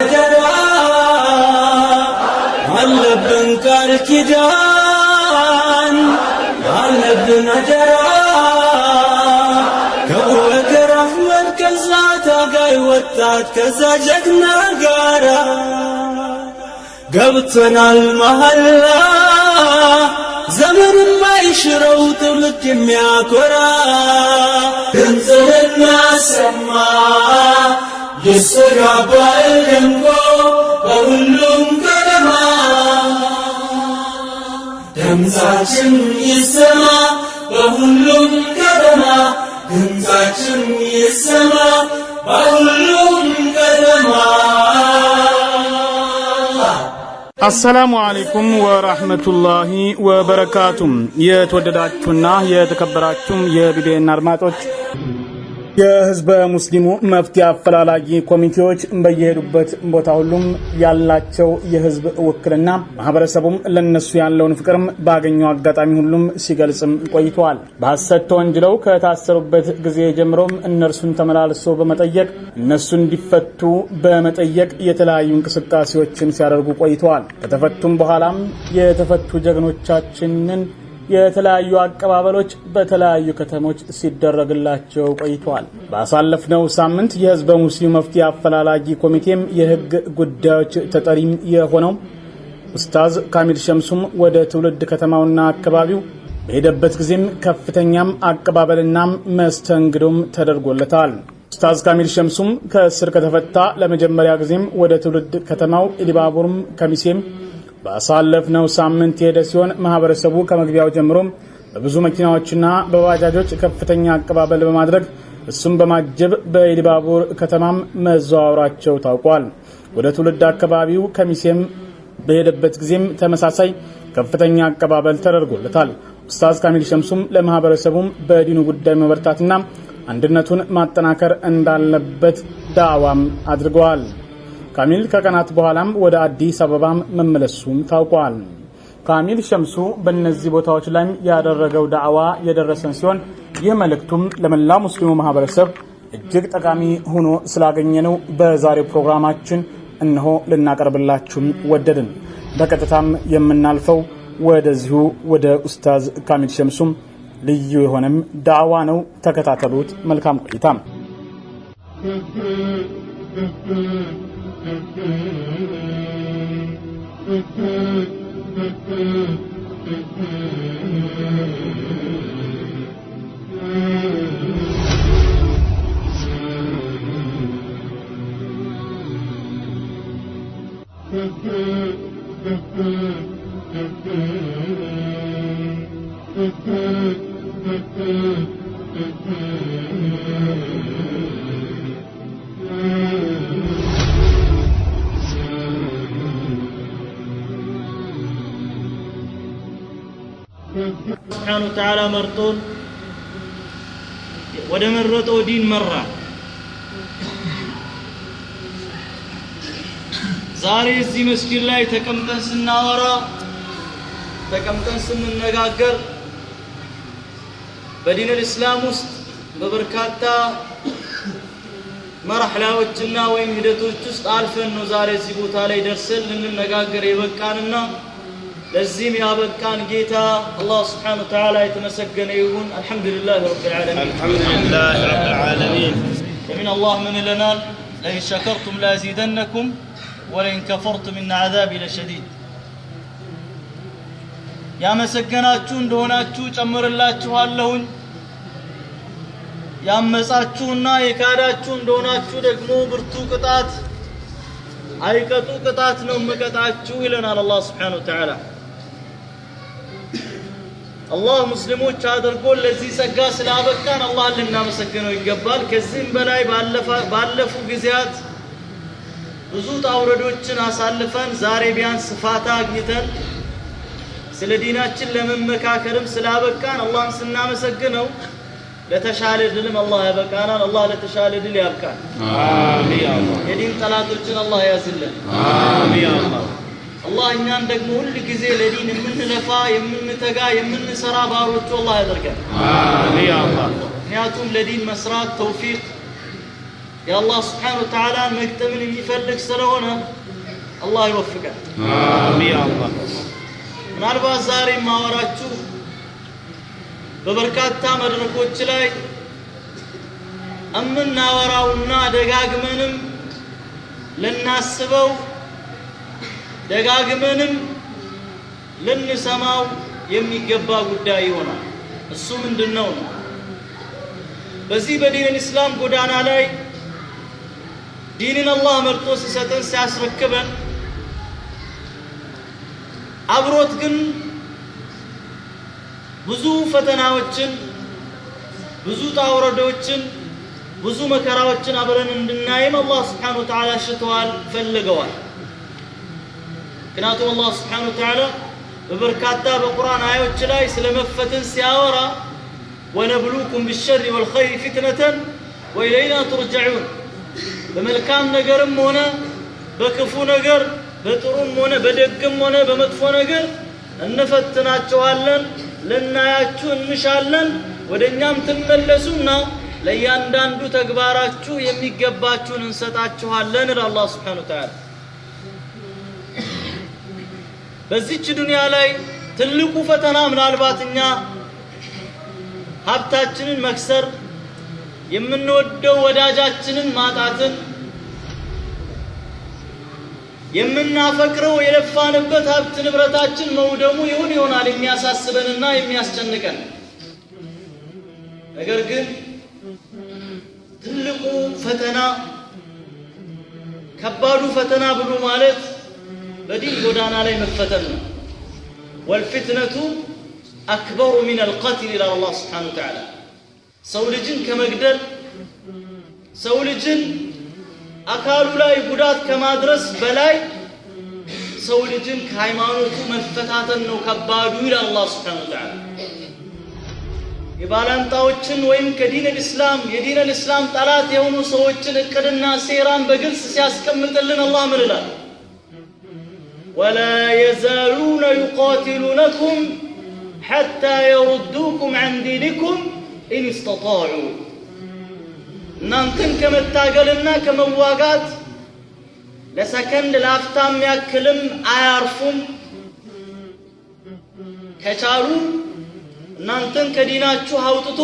አደራ አለብን፣ ቃል ኪዳን አለብን አደራ፣ ከአቡበከር አሕመድ ከዛ ታጋይ ወጣት ከዛ ጀግና ጋራ ገብተናል መሐላ፣ ዘመን የማይሽረው ትውልድ የሚያኮራ። ድምፅህን እናሰማ፣ ይስተጋባል ደምቆ በሁሉም ከተማ። ድምፃችን ይሰማ በሁሉም ከተማ፣ ድምፃችን ይሰማ በሁሉም ከተማ። አሰላሙ አለይኩም ወራህመቱላሂ ወበረካቱም። የተወደዳችሁና የተከበራችሁ የቢቢኤን አድማጮች፣ የህዝበ ሙስሊሙ መፍትሄ አፈላላጊ ኮሚቴዎች በየሄዱበት ቦታ ሁሉም ያላቸው የህዝብ ውክልና ማህበረሰቡም ለነሱ ያለውን ፍቅርም ባገኘው አጋጣሚ ሁሉም ሲገልጽም ቆይተዋል። በሐሰት ተወንጅለው ከታሰሩበት ጊዜ ጀምሮም እነርሱን ተመላልሶ በመጠየቅ፣ እነሱ እንዲፈቱ በመጠየቅ የተለያዩ እንቅስቃሴዎችን ሲያደርጉ ቆይተዋል። ከተፈቱም በኋላም የተፈቱ ጀግኖቻችንን የተለያዩ አቀባበሎች በተለያዩ ከተሞች ሲደረግላቸው ቆይተዋል። ባሳለፍነው ሳምንት የህዝበ ሙስሊሙ መፍትሄ አፈላላጊ ኮሚቴም የህግ ጉዳዮች ተጠሪም የሆነው ኡስታዝ ካሚል ሸምሱም ወደ ትውልድ ከተማውና አካባቢው በሄደበት ጊዜም ከፍተኛም አቀባበልና መስተንግዶም ተደርጎለታል። ኡስታዝ ካሚል ሸምሱም ከእስር ከተፈታ ለመጀመሪያ ጊዜም ወደ ትውልድ ከተማው ኢሊባቡርም ከሚሴም ባሳለፍነው ሳምንት የሄደ ሲሆን፣ ማህበረሰቡ ከመግቢያው ጀምሮ በብዙ መኪናዎችና በባጃጆች ከፍተኛ አቀባበል በማድረግ እሱም በማጀብ በኢሊባቡር ከተማም መዘዋወራቸው ታውቋል። ወደ ትውልድ አካባቢው ከሚሴም በሄደበት ጊዜም ተመሳሳይ ከፍተኛ አቀባበል ተደርጎለታል። ኡስታዝ ካሚል ሸምሱም ለማህበረሰቡም በዲኑ ጉዳይ መበርታትና አንድነቱን ማጠናከር እንዳለበት ዳዕዋም አድርገዋል። ካሚል ከቀናት በኋላም ወደ አዲስ አበባም መመለሱም ታውቋል። ካሚል ሸምሱ በእነዚህ ቦታዎች ላይም ያደረገው ዳዕዋ የደረሰን ሲሆን፣ ይህ መልእክቱም ለመላው ሙስሊሙ ማህበረሰብ እጅግ ጠቃሚ ሆኖ ስላገኘነው በዛሬው ፕሮግራማችን እነሆ ልናቀርብላችሁም ወደድን። በቀጥታም የምናልፈው ወደዚሁ ወደ ኡስታዝ ካሚል ሸምሱም ልዩ የሆነም ዳዕዋ ነው። ተከታተሉት። መልካም ቆይታ። ስብሓነ ወተዓላ መርጦን ወደ መረጠው ዲን መራ። ዛሬ እዚህ መስጊድ ላይ ተቀምጠን ስናወራ፣ ተቀምጠን ስንነጋገር በዲን الإስላም ውስጥ በበርካታ መርሐላዎችና ወይም ሂደቶች ውስጥ አልፈን ነው ዛሬ እዚህ ቦታ ላይ ደርሰን ልንነጋገር የበቃንና ለዚህም ያበቃን ጌታ አላህ ስብሓነሁ ወተዓላ የተመሰገነ ይሁን። አልሐምዱሊላህ ረቢል ዓለሚን። አልሐምዱሊላህ ረቢል ዓለሚን። ለምን አላህ ምን ይለናል? ለኢን ሸከርቱም ላዚደነኩም ወለኢን ከፈርቱም ኢነ ዓዛቢ ለሸዲድ። ያመሰገናችሁ እንደሆናችሁ ጨምርላችኋለሁኝ፣ ያመጻችሁና የካዳችሁ እንደሆናችሁ ደግሞ ብርቱ ቅጣት፣ አይቀጡ ቅጣት ነው የምቀጣችሁ ይለናል አላህ ስብሓነሁ ወተዓላ። አላህ ሙስሊሞች አድርጎ ለዚህ ጸጋ ስላበቃን አላህን ልናመሰግነው ይገባል። ከዚህም በላይ ባለፉ ጊዜያት ብዙ ጣውረዶችን አሳልፈን ዛሬ ቢያንስ ፋታ አግኝተን ስለ ዲናችን ለመመካከርም ስላበቃን አላህን ስናመሰግነው ለተሻለ ድልም አላህ ያበቃናል። አላህ ለተሻለ ድል ያብቃን። አሚን አላህ። የዲን ጠላቶችን አላህ ያዝልን። አሚን አላህ። አላህ እኛን ደግሞ ሁል ጊዜ ለዲን የምንለፋ፣ የምንተጋ፣ የምንሰራ ባሮቹ አላህ ያደርገን። አሚን አላህ። ምክንያቱም ለዲን መስራት ተውፊቅ የአላህ ስብሓነሁ ወተዓላን መግጠምን የሚፈልግ ስለሆነ አላህ ይወፍቀን። አሚን ያ አላህ። ምናልባት ዛሬ ማወራችሁ በበርካታ መድረኮች ላይ እምናወራውና ደጋግመንም ልናስበው ደጋግመንም ልንሰማው የሚገባ ጉዳይ ይሆናል። እሱ ምንድነው ነው? በዚህ በዲን እስላም ጎዳና ላይ ዲንን አላህ መርጦ ሲሰጠን ሲያስረክበን አብሮት ግን ብዙ ፈተናዎችን ብዙ ጣውረዶችን ብዙ መከራዎችን አብረን እንድናይም አላህ Subhanahu Wa Ta'ala ሽተዋል ፈልገዋል። ምክንያቱም አላህ Subhanahu Wa Ta'ala በበርካታ በቁርአን አዮች ላይ ስለመፈተን ሲያወራ ወነብሉኩም ቢሸር ወልኸይር ፊትነተን ወኢለይና ትርጀዑን፣ በመልካም ነገርም ሆነ በክፉ ነገር በጥሩም ሆነ በደግም ሆነ በመጥፎ ነገር እንፈትናቸዋለን፣ ልናያችሁ እንሻለን፣ ወደኛም ትመለሱና ለእያንዳንዱ ተግባራችሁ የሚገባችሁን እንሰጣችኋለን ይላል አላህ Subhanahu Wa Ta'ala። በዚች ዱንያ ላይ ትልቁ ፈተና ምናልባት እኛ ሀብታችንን መክሰር፣ የምንወደው ወዳጃችንን ማጣትን፣ የምናፈቅረው የለፋንበት ሀብት ንብረታችን መውደሙ ይሁን ይሆናል የሚያሳስበንና የሚያስጨንቀን። ነገር ግን ትልቁ ፈተና ከባዱ ፈተና ብሎ ማለት በዲን ጎዳና ላይ መፈተን ነው። ወልፊትነቱ አክበሩ ሚን አልቀትል ይላል አላህ Subhanahu Wa Ta'ala። ሰው ልጅን ከመግደል ሰው ልጅን አካሉ ላይ ጉዳት ከማድረስ በላይ ሰው ልጅን ከሃይማኖቱ መፈታተን ነው ከባዱ ይላል አላህ Subhanahu Wa Ta'ala። የባላንጣዎችን ወይም ከዲን እስላም የዲን እስላም ጠላት የሆኑ ሰዎችን እቅድና ሴራን በግልጽ ሲያስቀምጥልን አላህ ምን ይላል? ولا يزالون يقاتلونكم حتى يردوكم عن دينكم إن استطاعوا። እናንተን ከመታገልና ከመዋጋት ለሰከንድ ለአፍታም ያክልም አያርፉም። ከቻሉ እናንተን ከዲናችሁ አውጥቶ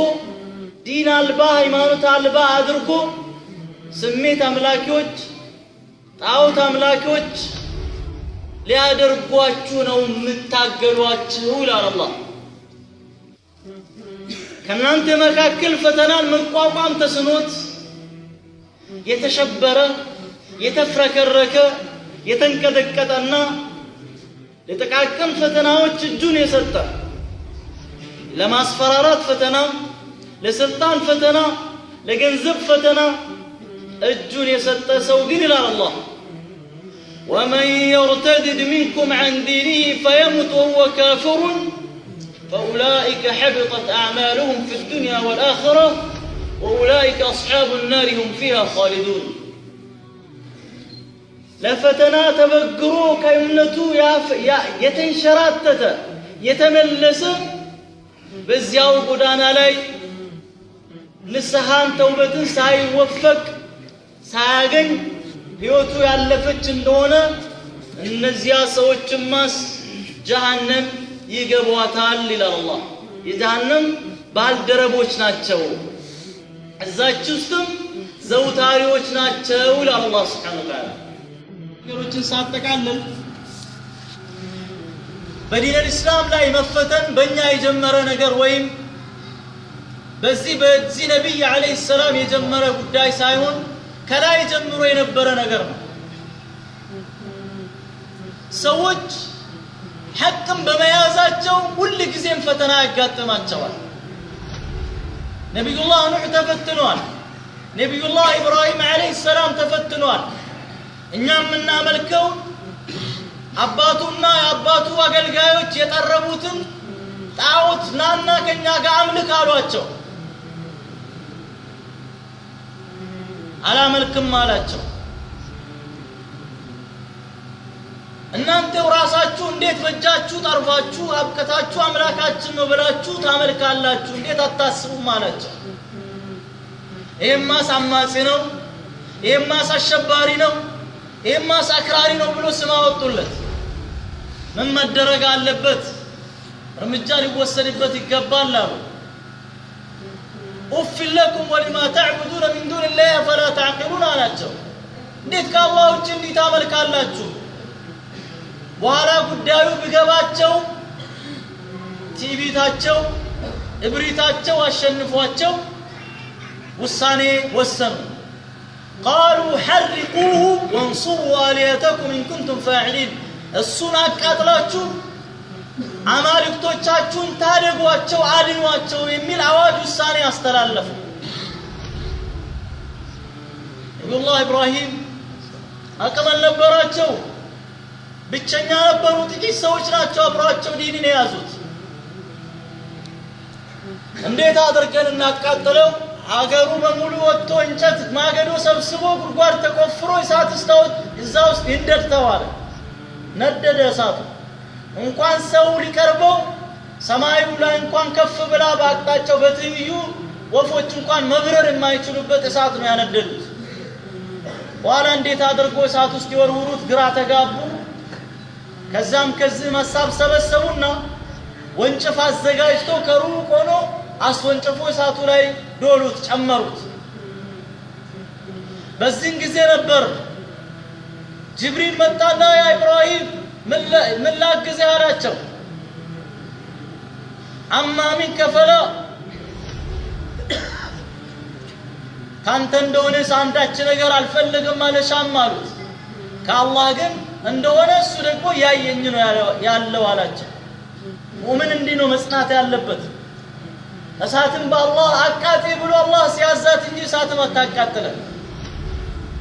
ዲን አልባ ሃይማኖት አልባ አድርጎ ስሜት አምላኪዎች ጣዖት አምላኪዎች ሊያደርጓችሁ ነው የምታገሏችሁ ይላል አላህ። ከእናንተ መካከል ፈተናን መቋቋም ተስኖት የተሸበረ የተፍረከረከ የተንቀጠቀጠና ለጥቃቅን ፈተናዎች እጁን የሰጠ ለማስፈራራት ፈተና፣ ለስልጣን ፈተና፣ ለገንዘብ ፈተና እጁን የሰጠ ሰው ግን ይላል አላህ ومن يرتدد منكم عن دينه فيمت وهو كافر فأولئك حبطت أعمالهم في الدنيا والآخرة وأولئك أصحاب النار هم فيها خالدون። ለፈተና ተበግሮ ከእምነቱ የተንሸራተተ የተመለሰ በዚያው ጎዳና ላይ ንስሐን ተውበትን ሳይወፈቅ ሳያገኝ ህይወቱ ያለፈች እንደሆነ እነዚያ ሰዎችማስ ጀሃነም ይገቧታል ይላል አላህ። የጀሃነም ባልደረቦች ናቸው፣ እዛች ውስጥም ዘውታሪዎች ናቸው ይላል አላህ Subhanahu Wa Ta'ala። ነገሮችን ሳጠቃልል በዲን እስላም ላይ መፈተን በእኛ የጀመረ ነገር ወይም በዚህ ነብይ አለይሂ ሰላም የጀመረ ጉዳይ ሳይሆን ከላይ ጀምሮ የነበረ ነገር ነው። ሰዎች ሐቅን በመያዛቸው ሁል ጊዜም ፈተና ያጋጥማቸዋል። ነብዩላህ ኑህ ተፈትኗል። ነብዩላህ ኢብራሂም አለይሂ ሰላም ተፈትኗል። እኛ የምናመልከው አባቱና የአባቱ አገልጋዮች የጠረቡትን ጣዖት ናና ከኛ ጋር አምልክ አሏቸው። አላመልክም አላቸው። እናንተው ራሳችሁ እንዴት በእጃችሁ ጠርባችሁ አብቅታችሁ አምላካችን ነው ብላችሁ ታመልካላችሁ? እንዴት አታስቡም አላቸው። ይሄማ አማጺ ነው፣ ይሄማስ አሸባሪ ነው፣ ይሄማስ አክራሪ ነው ብሎ ስም አወጡለት። ምን መደረግ አለበት? እርምጃ ሊወሰድበት ይገባል አሉ። أف لكم ولما تعبدون من دون الله أفلا تعقلون አላቸው። እንዴት ከአላህ ውጭ እንዲህ ታመልካላችሁ? በኋላ ጉዳዩ ቢገባቸው ትዕቢታቸው እብሪታቸው አሸንፏቸው ውሳኔ ወሰኑ። قالوا حرقوه وانصروا آلهتكم إن كنتم فاعلين፣ እሱን አቃጥላችሁ አማልክቶቻችሁን ታደጓቸው፣ አድኗቸው የሚል አዋጅ ውሳኔ አስተላለፉ። ነቢዩላህ ኢብራሂም አቅም አልነበራቸው፣ ብቸኛ ነበሩ። ጥቂት ሰዎች ናቸው አብሯቸው ዲንን የያዙት። እንዴት አድርገን እናቃጥለው? አገሩ በሙሉ ወጥቶ እንጨት ማገዶ ሰብስቦ ጉድጓድ ተቆፍሮ እሳት እዛ ውስጥ ይንደድ ተባለ። ነደደ እሳቱ። እንኳን ሰው ሊቀርበው ሰማዩ ላይ እንኳን ከፍ ብላ በአቅጣጫው በትይዩ ወፎች እንኳን መብረር የማይችሉበት እሳት ነው ያነደዱት። በኋላ እንዴት አድርጎ እሳት ውስጥ ይወርውሩት ግራ ተጋቡ። ከዛም ከዚህ መሳብ ሰበሰቡና ወንጭፍ አዘጋጅቶ ከሩቅ ሆኖ አስወንጭፎ እሳቱ ላይ ዶሉት፣ ጨመሩት። በዚህን ጊዜ ነበር ጅብሪል መጣና ያ ኢብራሂም ምን ላግዝህ አላቸው። አማ ሚንከ ፈላ፣ ካንተ እንደሆነስ አንዳች ነገር አልፈልግም አልሻም አሉት። ከአላህ ግን እንደሆነ እሱ ደግሞ ያየኝ ነው ያለው አላቸው። ሙእምን እንዲህ ነው መጽናት ያለበት። እሳትን በአላህ አቃጤ ብሎ አላህ ሲያዛት እንጂ እሳትም አታቃጥለን።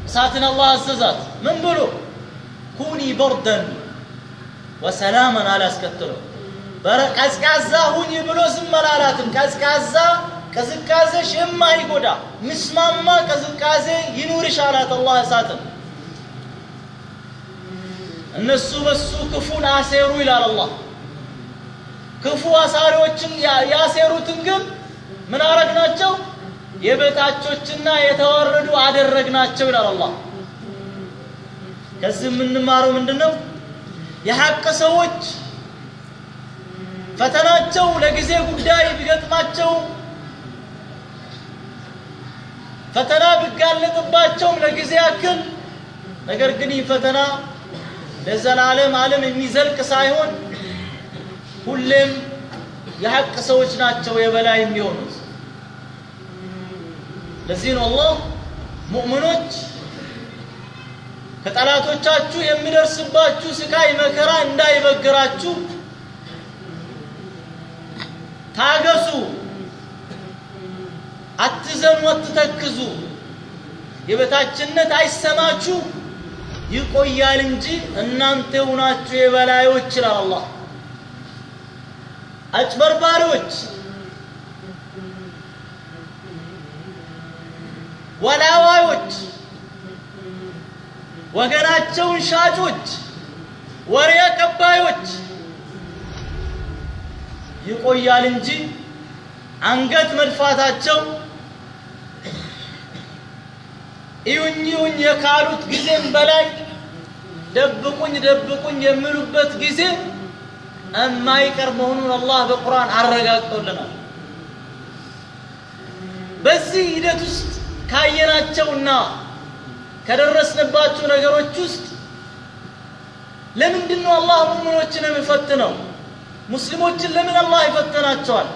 እሳትን አላህ አዘዛት ምን ብሎ? ኩኒ በርደን ወሰላመን አላስከትለው። ቀዝቃዛ ሁኚ ብሎ ዝም አላላትም። ቀዝቃዛ ቅዝቃዜሽ የማይጎዳ ምስማማ ቅዝቃዜ ይኑርሽ አላት አላህ እሳትን። እነሱ በሱ ክፉን አሴሩ ይላል አላህ። ክፉ አሳሪዎችን ያሴሩትን ግን ምን አረግናቸው? የበታቾችና የተዋረዱ አደረግናቸው ይላል አላህ። ከዚህ የምንማረው ምንድነው? የሐቅ ሰዎች ፈተናቸው ለጊዜ ጉዳይ ቢገጥማቸው ፈተና ቢጋለጥባቸውም ለጊዜ ያክል፣ ነገር ግን ይህ ፈተና ለዘላለም ዓለም የሚዘልቅ ሳይሆን ሁሌም የሐቅ ሰዎች ናቸው የበላይ የሚሆኑት። ለዚህ ነው አላህ ሙእሚኖች ከጠላቶቻችሁ የሚደርስባችሁ ስቃይ መከራ እንዳይበግራችሁ ታገሱ፣ አትዘኑ፣ አትተክዙ፣ የበታችነት አይሰማችሁ ይቆያል እንጂ እናንተ ሆናችሁ የበላዮች ይላል አላህ። አጭበርባሪዎች፣ ወላዋዮች፣ ወገናቸውን ሻጮች፣ ወሬ አቀባዮች ይቆያል እንጂ አንገት መድፋታቸው እዩኝ እዩኝ የካሉት ጊዜም በላይ ደብቁኝ ደብቁኝ የሚሉበት ጊዜ የማይቀር መሆኑን አላህ በቁርአን አረጋግጦልናል። በዚህ ሂደት ውስጥ ካየናቸውና ከደረስንባቸው ነገሮች ውስጥ ለምንድን ነው አላህ ሙእሚኖችን የሚፈትነው? ሙስሊሞችን ለምን አላህ ይፈትናቸዋል?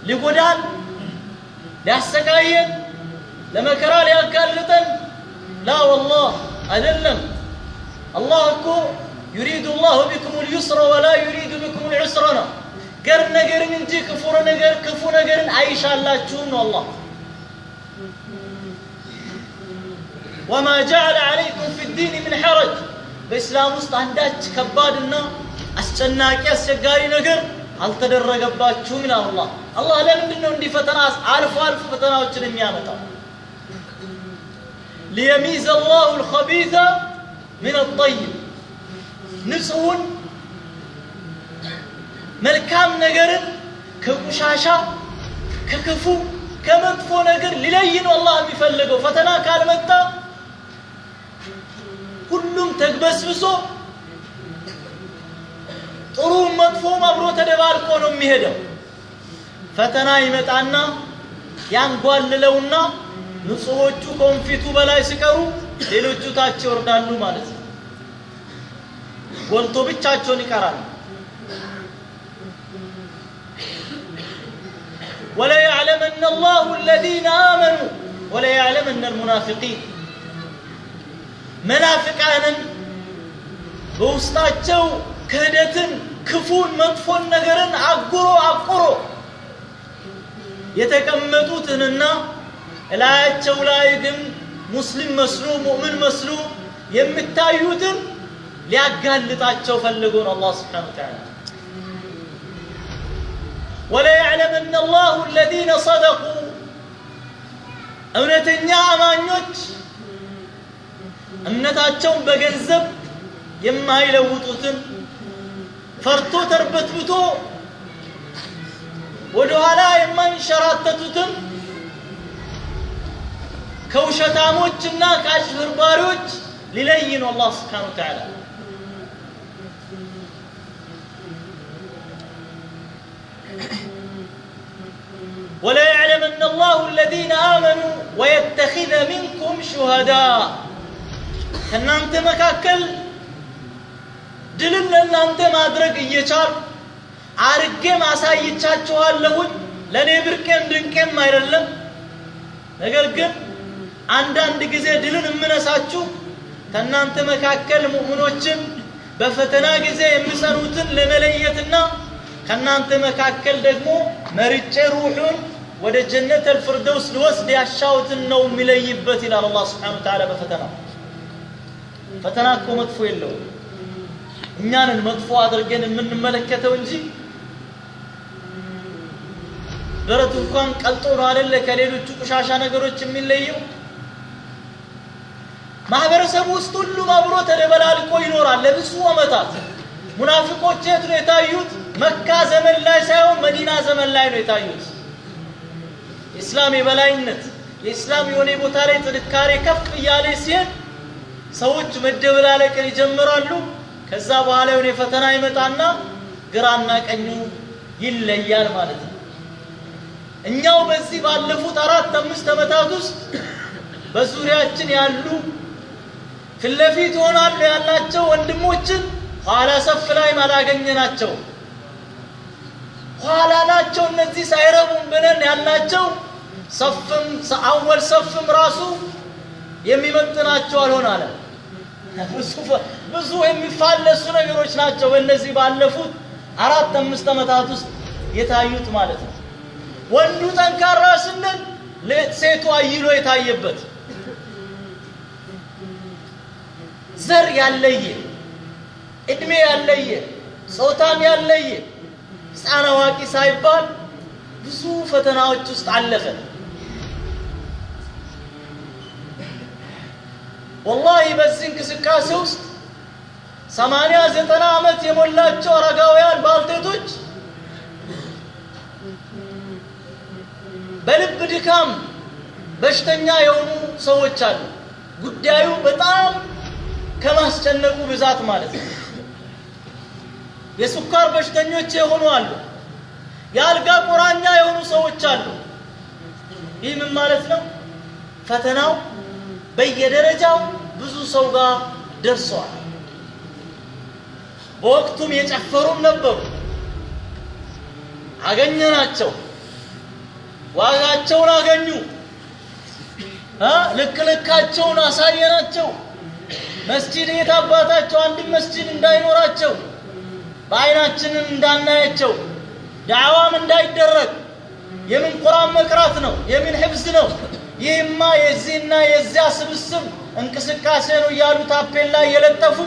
ሊጎዳን፣ ሊያሰቃየን፣ ለመከራ ሊያጋልጠን? ላ ወላህ አይደለም። አላህ እኮ يريد الله بكم اليسر ولا يريد بكم العسر ነው። ገር ነገርን እንጂ ክፉ ነገርን አይሻላችሁም ነው አላህ። وما جعل عليكم في الدين من حرج፣ በእስላም ውስጥ አንዳች ከባድና አስጨናቂ አስቸጋሪ ነገር አልተደረገባችሁም ይላል አላህ። አላህ ለምንድን ነው እንዲህ ፈተና አልፎ አልፎ ፈተናዎችን የሚያመጣው? ሊየሚዘ አላሁ አልኸቢዘ ሚን አልጠይብ፣ ንጹሑን መልካም ነገርን ከቆሻሻ ከክፉ ከመጥፎ ነገር ሊለይ ነው አላህ የሚፈልገው። ፈተና ካልመጣ ሁሉም ተግበስብሶ ጥሩ መጥፎም አብሮ ተደባልቆ ነው የሚሄደው። ፈተና ይመጣና ያንጓልለውና ንጹሆቹ ከወንፊቱ በላይ ሲቀሩ ሌሎቹ ታች ይወርዳሉ ማለት ነው። ጎልቶ ብቻቸውን ይቀራሉ። ወለየዕለመነ አላሁ አለዚነ አመኑ ወለየዕለመነ አልሙናፊቂን መናፍቃንን በውስጣቸው ክህደትን፣ ክፉን፣ መጥፎን ነገርን አጉሮ አቁሮ የተቀመጡትንና እላያቸው ላይ ግን ሙስሊም መስሎ ሙእምን መስሎ የሚታዩትን ሊያጋልጣቸው ፈልጎ ነው አላህ ስብሓነሁ ወተዓላ። ወለየዕለመነ አላሁ አለዚነ ሰደቁ እውነተኛ አማኞች እምነታቸውን በገንዘብ የማይለውጡትን ፈርቶ ተርበትብቶ ወደኋላ የማይንሸራተቱትን ከውሸታሞችና ከአጭበርባሪዎች ሊለይ ነው አላህ ስብሓነሁ ወተዓላ። ወለየዕለመነ አላሁ አለዚነ አመኑ ወየተኺዘ ሚንኩም ሹሃዳ ከእናንተ መካከል ድልን ለእናንተ ማድረግ እየቻል አርጌም አሳይቻችኋለሁኝ። ለእኔ ብርቄም ድንቄም አይደለም። ነገር ግን አንዳንድ ጊዜ ድልን የምነሳችሁ ከእናንተ መካከል ሙእሚኖችን በፈተና ጊዜ የሚጸኑትን ለመለየትና ከእናንተ መካከል ደግሞ መርጬ ሩሑን ወደ ጀነተል ፊርደውስ ልወስድ ያሻሁትን ነው የሚለይበት ይላል አላህ ስብሓነሁ ወተዓላ። በፈተና ፈተና እኮ መጥፎ የለውም። እኛንን መጥፎ አድርገን የምንመለከተው እንጂ ብረት እንኳን ቀልጦ ነው አይደለ ከሌሎቹ ቆሻሻ ነገሮች የሚለየው። ማህበረሰቡ ውስጥ ሁሉም አብሮ ተደበላልቆ ይኖራል ለብዙ ዓመታት። ሙናፊቆች የት ነው የታዩት? መካ ዘመን ላይ ሳይሆን መዲና ዘመን ላይ ነው የታዩት። የእስላም የበላይነት የእስላም የሆነ ቦታ ላይ ጥንካሬ ከፍ እያለ ሲሄድ ሰዎች መደበላለቅን ይጀምራሉ። ከዛ በኋላ የሆነ ፈተና ይመጣና ግራና ቀኙ ይለያል ማለት ነው። እኛው በዚህ ባለፉት 4-5 ዓመታት ውስጥ በዙሪያችን ያሉ ፊት ለፊት ሆናሉ ያላቸው ወንድሞችን ኋላ ሰፍ ላይ አላገኘናቸው። ኋላ ናቸው እነዚህ ሳይረቡም ብለን ያልናቸው ሰፍም አወል ሰፍም ራሱ የሚመጥናቸው አልሆነ አለ። ብዙ የሚፋለሱ ነገሮች ናቸው በእነዚህ ባለፉት 4-5 ዓመታት ውስጥ የታዩት ማለት ነው። ወንዱ ጠንካራ ስንል ሴቱ አይሎ የታየበት፣ ዘር ያለየ፣ እድሜ ያለየ፣ ጾታም ያለየ፣ ሕፃን አዋቂ ሳይባል ብዙ ፈተናዎች ውስጥ አለፈ። ወላሂ በዚህ እንቅስቃሴ ውስጥ 80-90 ዓመት የሞላቸው አረጋውያን ባልቴቶች በልብ ድካም በሽተኛ የሆኑ ሰዎች አሉ። ጉዳዩ በጣም ከማስጨነቁ ብዛት ማለት ነው። የስኳር በሽተኞች የሆኑ አሉ። የአልጋ ቁራኛ የሆኑ ሰዎች አሉ። ይህ ምን ማለት ነው? ፈተናው በየደረጃው ብዙ ሰው ጋር ደርሷል። በወቅቱም የጨፈሩም ነበሩ። አገኘናቸው፣ ዋጋቸውን አገኙ፣ ልክ ልካቸውን አሳየናቸው። መስጂድ የት አባታቸው አንድም መስጂድ እንዳይኖራቸው፣ በአይናችንን እንዳናያቸው፣ ዳዕዋም እንዳይደረግ፣ የምን ቁርአን መቅራት ነው፣ የምን ሕፍዝ ነው፣ ይህማ የዚህና የዚያ ስብስብ እንቅስቃሴ ነው እያሉ ታፔላ እየለጠፉ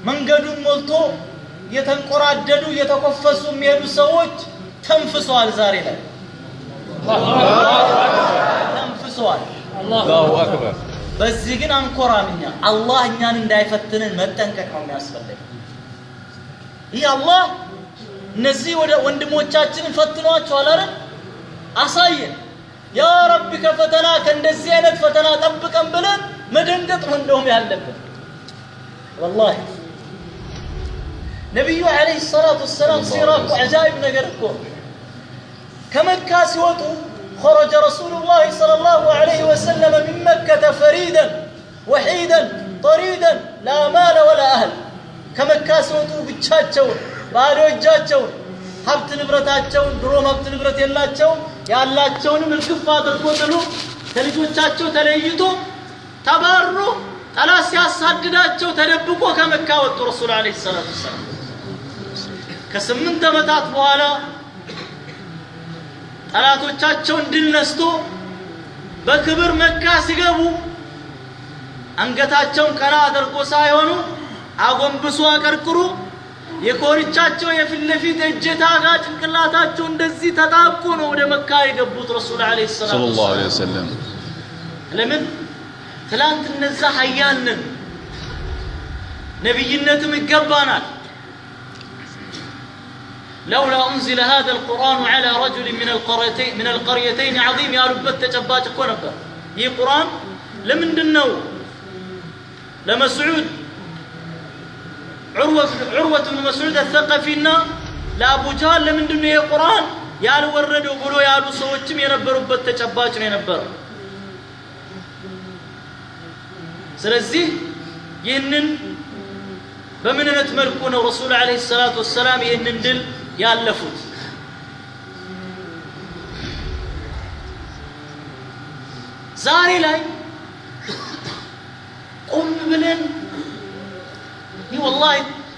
መንገዱን ሞልቶ እየተንቆራደዱ እየተኮፈሱ የሚሄዱ ሰዎች ተንፍሰዋል። ዛሬ ላይ ተንፍሰዋል። አላሁ አክበር። በዚህ ግን አንኮራም እኛ። አላህ እኛን እንዳይፈትንን መጠንቀቅ ነው የሚያስፈልገው። ይህ አላህ እነዚህ ወደ ወንድሞቻችንን ፈትኗቸዋል አይደል? አሳየን። ያ ረቢ ከፈተና ከእንደዚህ አይነት ፈተና ጠብቀን ብለን መደንገጥ ነው እንደውም ያለብን። ወላሂ ነቢዩ ዓለይሂ ሰላቱ ወሰላም ሲራ እኮ አጃኢብ ነገር እኮ ከመካ ሲወጡ خرج رسول الله صلى الله عليه وسلم من مكة فريدا وحيدا طريدا لا مال ولا أهل ከመካ ሲወጡ ብቻቸውን ባዶ እጃቸውን ሀብት ንብረታቸውን ድሮም ሀብት ንብረት የላቸውም ያላቸውንም እርግፍ አድርጎ ጥሎ ከልጆቻቸው ተለይቶ ተባሮ ጠላት ሲያሳድዳቸው ተደብቆ ከመካ ወጡ። ረሱል ዓለይሂ ሰላቱ ወሰላም ከ8 ዓመታት በኋላ ጠላቶቻቸውን ድል ነስቶ በክብር መካ ሲገቡ አንገታቸውን ቀና አድርጎ ሳይሆኑ አጎንብሶ አቀርቅሮ የኮርቻቸው የፊት ለፊት እጀታ ጋር ጭንቅላታቸው እንደዚህ ተጣብቆ ነው ወደ መካ የገቡት ረሱል ዓለይሂ ሰላቱ ወሰላም። ለምን? ትላንት እነዛ ሀያል ነን፣ ነቢይነትም ይገባናል። لولا أنزل هذا القرآن على رجل من القريتين عظيم ያሉበት ተጨባጭ እኮ ነበር። ይህ ቁርአን ለምንድን ነው ለመስዑድ ዑርወት ብን መስዑድ አልሰቀፊና ለአቡ ጃህል ለምንድን ነው ይህ ቁርአን ያልወረደው ብሎ ያሉ ሰዎችም የነበሩበት ተጨባጭ ነው የነበረው። ስለዚህ ይህንን በምን አይነት መልኩ ነው ረሱል ዓለይሂ ሰላቱ ወሰላም ይህንን ድል ያለፉት? ዛሬ ላይ ቆም ብለን ይህ ወላሂ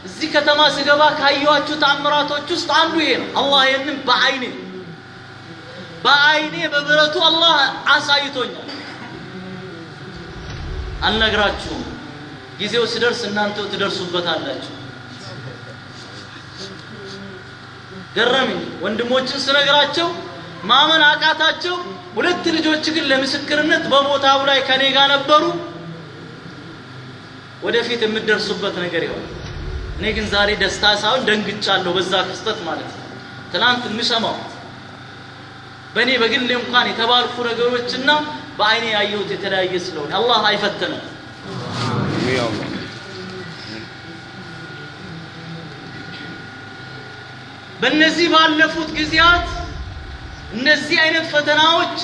እዚህ ከተማ ስገባ ካየኋቸው ተአምራቶች ውስጥ አንዱ ይሄ ነው። አላህ ይህንን በአይኔ በብረቱ አላህ አሳይቶኛል። አልነግራችሁም፣ ጊዜው ሲደርስ እናንተው ትደርሱበታላችሁ። ገረመኝ። ወንድሞችን ስነግራቸው ማመን አቃታቸው። ሁለት ልጆች ግን ለምስክርነት በቦታው ላይ ከኔ ጋር ነበሩ። ወደፊት የምትደርሱበት ነገር ይሆናል። እኔ ግን ዛሬ ደስታ ሳይሆን ደንግጫለሁ በዛ ክስተት ማለት ነው። ትናንት የምሰማው በእኔ በግሌ እንኳን የተባልኩ ነገሮችና በአይኔ ያየሁት የተለያየ ስለሆነ አላህ አይፈትንም። በእነዚህ ባለፉት ጊዜያት እነዚህ አይነት ፈተናዎች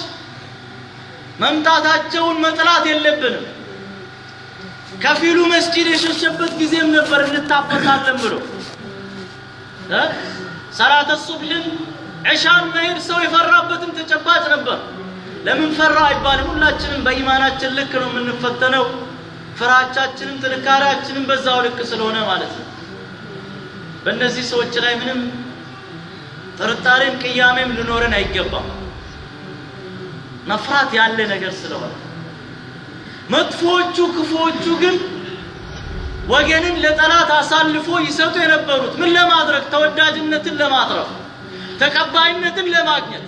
መምጣታቸውን መጥላት የለብንም። ከፊሉ መስጂድ የሸሸበት ጊዜም ነበር እንታፈሳለን ብሎ ሰላተ ሱብሕን ዕሻን መሄድ ሰው የፈራበትም ተጨባጭ ነበር። ለምን ፈራ አይባልም። ሁላችንም በኢማናችን ልክ ነው የምንፈተነው። ፍራቻችንም ጥንካሬያችንም በዛው ልክ ስለሆነ ማለት ነው። በእነዚህ ሰዎች ላይ ምንም ጥርጣሬም ቅያሜም ሊኖረን አይገባም። መፍራት ያለ ነገር ስለሆነ መጥፎዎቹ ክፉዎቹ ግን ወገንን ለጠላት አሳልፎ ይሰጡ የነበሩት ምን ለማድረግ? ተወዳጅነትን ለማትረፍ፣ ተቀባይነትን ለማግኘት።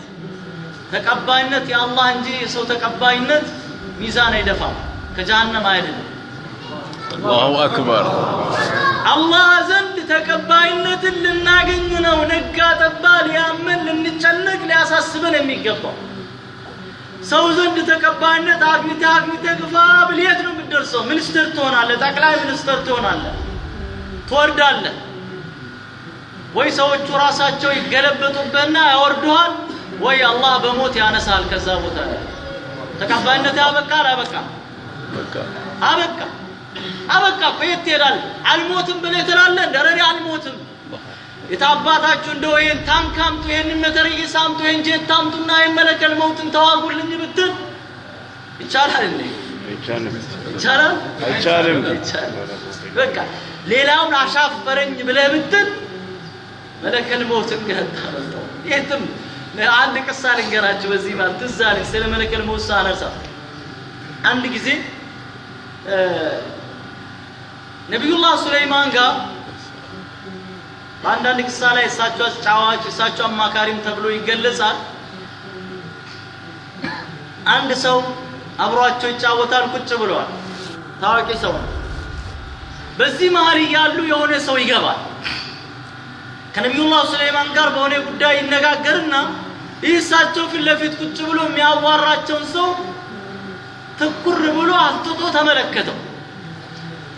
ተቀባይነት የአላህ እንጂ የሰው ተቀባይነት ሚዛን አይደፋም፣ ከጀሃነም አይደለም። አላሁ አክበር። አላህ ዘንድ ተቀባይነትን ልናገኝ ነው ነጋ ጠባ ሊያመን ልንጨነቅ ሊያሳስበን የሚገባው። ሰው ዘንድ ተቀባይነት አግኝተህ ግፋ ብል የት ነው የምትደርሰው? ሚኒስትር ትሆናለህ፣ ጠቅላይ ሚኒስትር ትሆናለህ፣ ትወርዳለህ። ወይ ሰዎቹ ራሳቸው ይገለበጡብህና ያወርዱሃል፣ ወይ አላህ በሞት ያነሳል ከዛ ቦታ ላይ። ተቀባይነት ያበቃል። አበቃ አበቃ አበቃ። የት ትሄዳለህ? አልሞትም ብለህ ትላለህ። እንደ ኧረ እኔ አልሞትም የታባታችሁ እንደው ይሄን ታንክ አምጡ፣ ይሄንን መትረየስ አምጡ፣ ይሄን ጄት አምጡና ይሄን መለከል መውትን ተዋጉልኝ ብትል ይቻላል እንዴ? ይቻላል? አይቻልም። በቃ ሌላውን አሻፈረኝ ብለህ ብትል መለከል መውትን ግን አታመልጠው። የትም አንድ ቅሳ ልንገራችሁ በዚህ ማለት ትዝ አለኝ ስለ መለከል መውት ሳነሳ። አንድ ጊዜ ነቢዩላህ ሱለይማን ጋር በአንዳንድ ቅሳ ላይ እሳቸው አጫዋች እሳቸው አማካሪም ተብሎ ይገለጻል። አንድ ሰው አብሯቸው ይጫወታል፣ ቁጭ ብለዋል። ታዋቂ ሰው ነው። በዚህ መሀል እያሉ የሆነ ሰው ይገባል። ከነቢዩላህ ሱለይማን ጋር በሆነ ጉዳይ ይነጋገርና ይህ እሳቸው ፊት ለፊት ቁጭ ብሎ የሚያዋራቸውን ሰው ትኩር ብሎ አፍጥጦ ተመለከተው።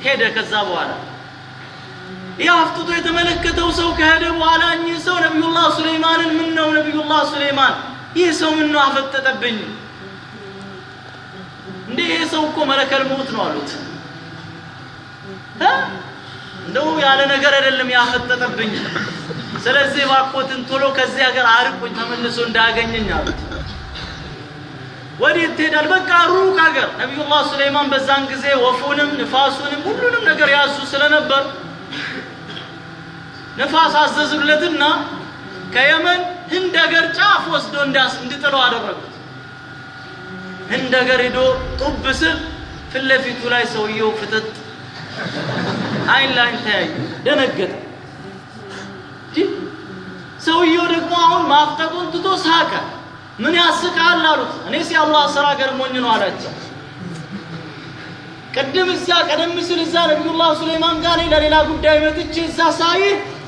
ሄደ። ከዛ በኋላ ይህ አፍጥጦ የተመለከተው ሰው ከሄደ በኋላ እኚህ ሰው ነቢዩላህ ሱለይማንን ምን ነው ነቢዩላህ ሱለይማን ይህ ሰው ምን ነው አፈጠጠብኝ እንዴ? ይህ ሰው እኮ መለከል ሞት ነው አሉት። እንደው ያለ ነገር አይደለም ያፈጠጠብኝ። ስለዚህ እባክዎትን ቶሎ ከዚህ ሀገር አርቁኝ፣ ተመልሶ እንዳያገኘኝ አሉት። ወዴት ትሄዳል? በቃ ሩቅ ሀገር። ነቢዩላህ ሱለይማን በዛን ጊዜ ወፉንም ንፋሱንም ሁሉንም ነገር ያዙ ስለነበር ንፋስ አዘዙለትና ከየመን ህንድ ሀገር ጫፍ ወስዶ እንዲጥለው አደረጉት። ህንድ ሀገር ሄዶ ጡብ ስል ፊት ለፊቱ ላይ ሰውየው ፍጥጥ አይን ላይን ተያዩ። ደነገጠ። ሰውየው ደግሞ አሁን ማፍጠጡን ትቶ ሳቀ። ምን ያስቃል አሉት። እኔስ የአላህ ስራ ገርሞኝ ነው አላቸው። ቅድም እዛ ቀደም ሲል እዛ ነቢዩላህ ሱለይማን ጋር ለሌላ ጉዳይ መጥቼ እዛ ሳይ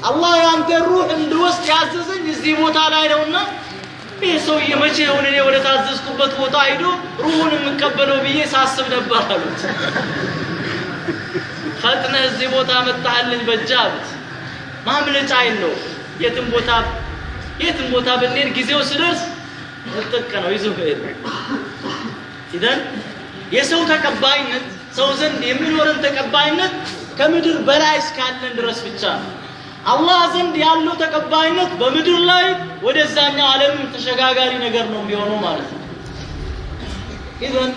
አላህ ያንተን ሩህ እንድወስድ ያዘዘኝ እዚህ ቦታ ላይ ነውና ይህ ሰውዬ መቼ ይሆን እኔ ወደ ታዘዝኩበት ቦታ ሄዶ ሩሁን የምቀበለው ብዬ ሳስብ ነበር አሉት። ፈጥነህ እዚህ ቦታ መጣህልኝ በጃ አሉት። ማምለጫ የለው። የትም ቦታ ብንሄድ ጊዜው ሲደርስ ጥቅ ነው ይዞ ሄደ። ኢዘን የሰው ተቀባይነት ሰው ዘንድ የሚኖረን ተቀባይነት ከምድር በላይ እስካለን ድረስ ብቻ ነው። አላህ ዘንድ ያለው ተቀባይነት በምድር ላይ ወደዛኛው ዓለም ተሸጋጋሪ ነገር ነው የሚሆነው ማለት ነው። ኢዘን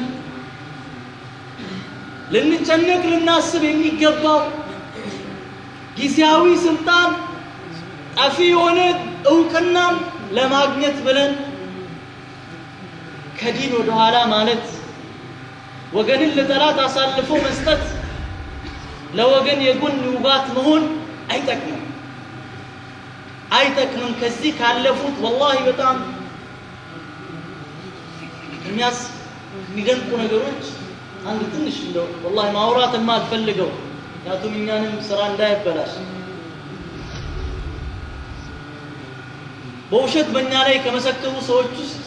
ልንጨነቅ ልናስብ የሚገባው ጊዜያዊ ስልጣን ጠፊ የሆነ እውቅናን ለማግኘት ብለን ከዲን ወደ ኋላ ማለት፣ ወገንን ለጠላት አሳልፎ መስጠት፣ ለወገን የጎን ውጋት መሆን አይጠቅምም አይጠቅምም። ከዚህ ካለፉት ወላሂ በጣም የሚደንቁ ነገሮች አንድ ትንሽ እንደው ወላሂ ማውራት የማልፈልገው ምክንያቱም እኛንም ስራ እንዳይበላሽ በውሸት በእኛ ላይ ከመሰከሩ ሰዎች ውስጥ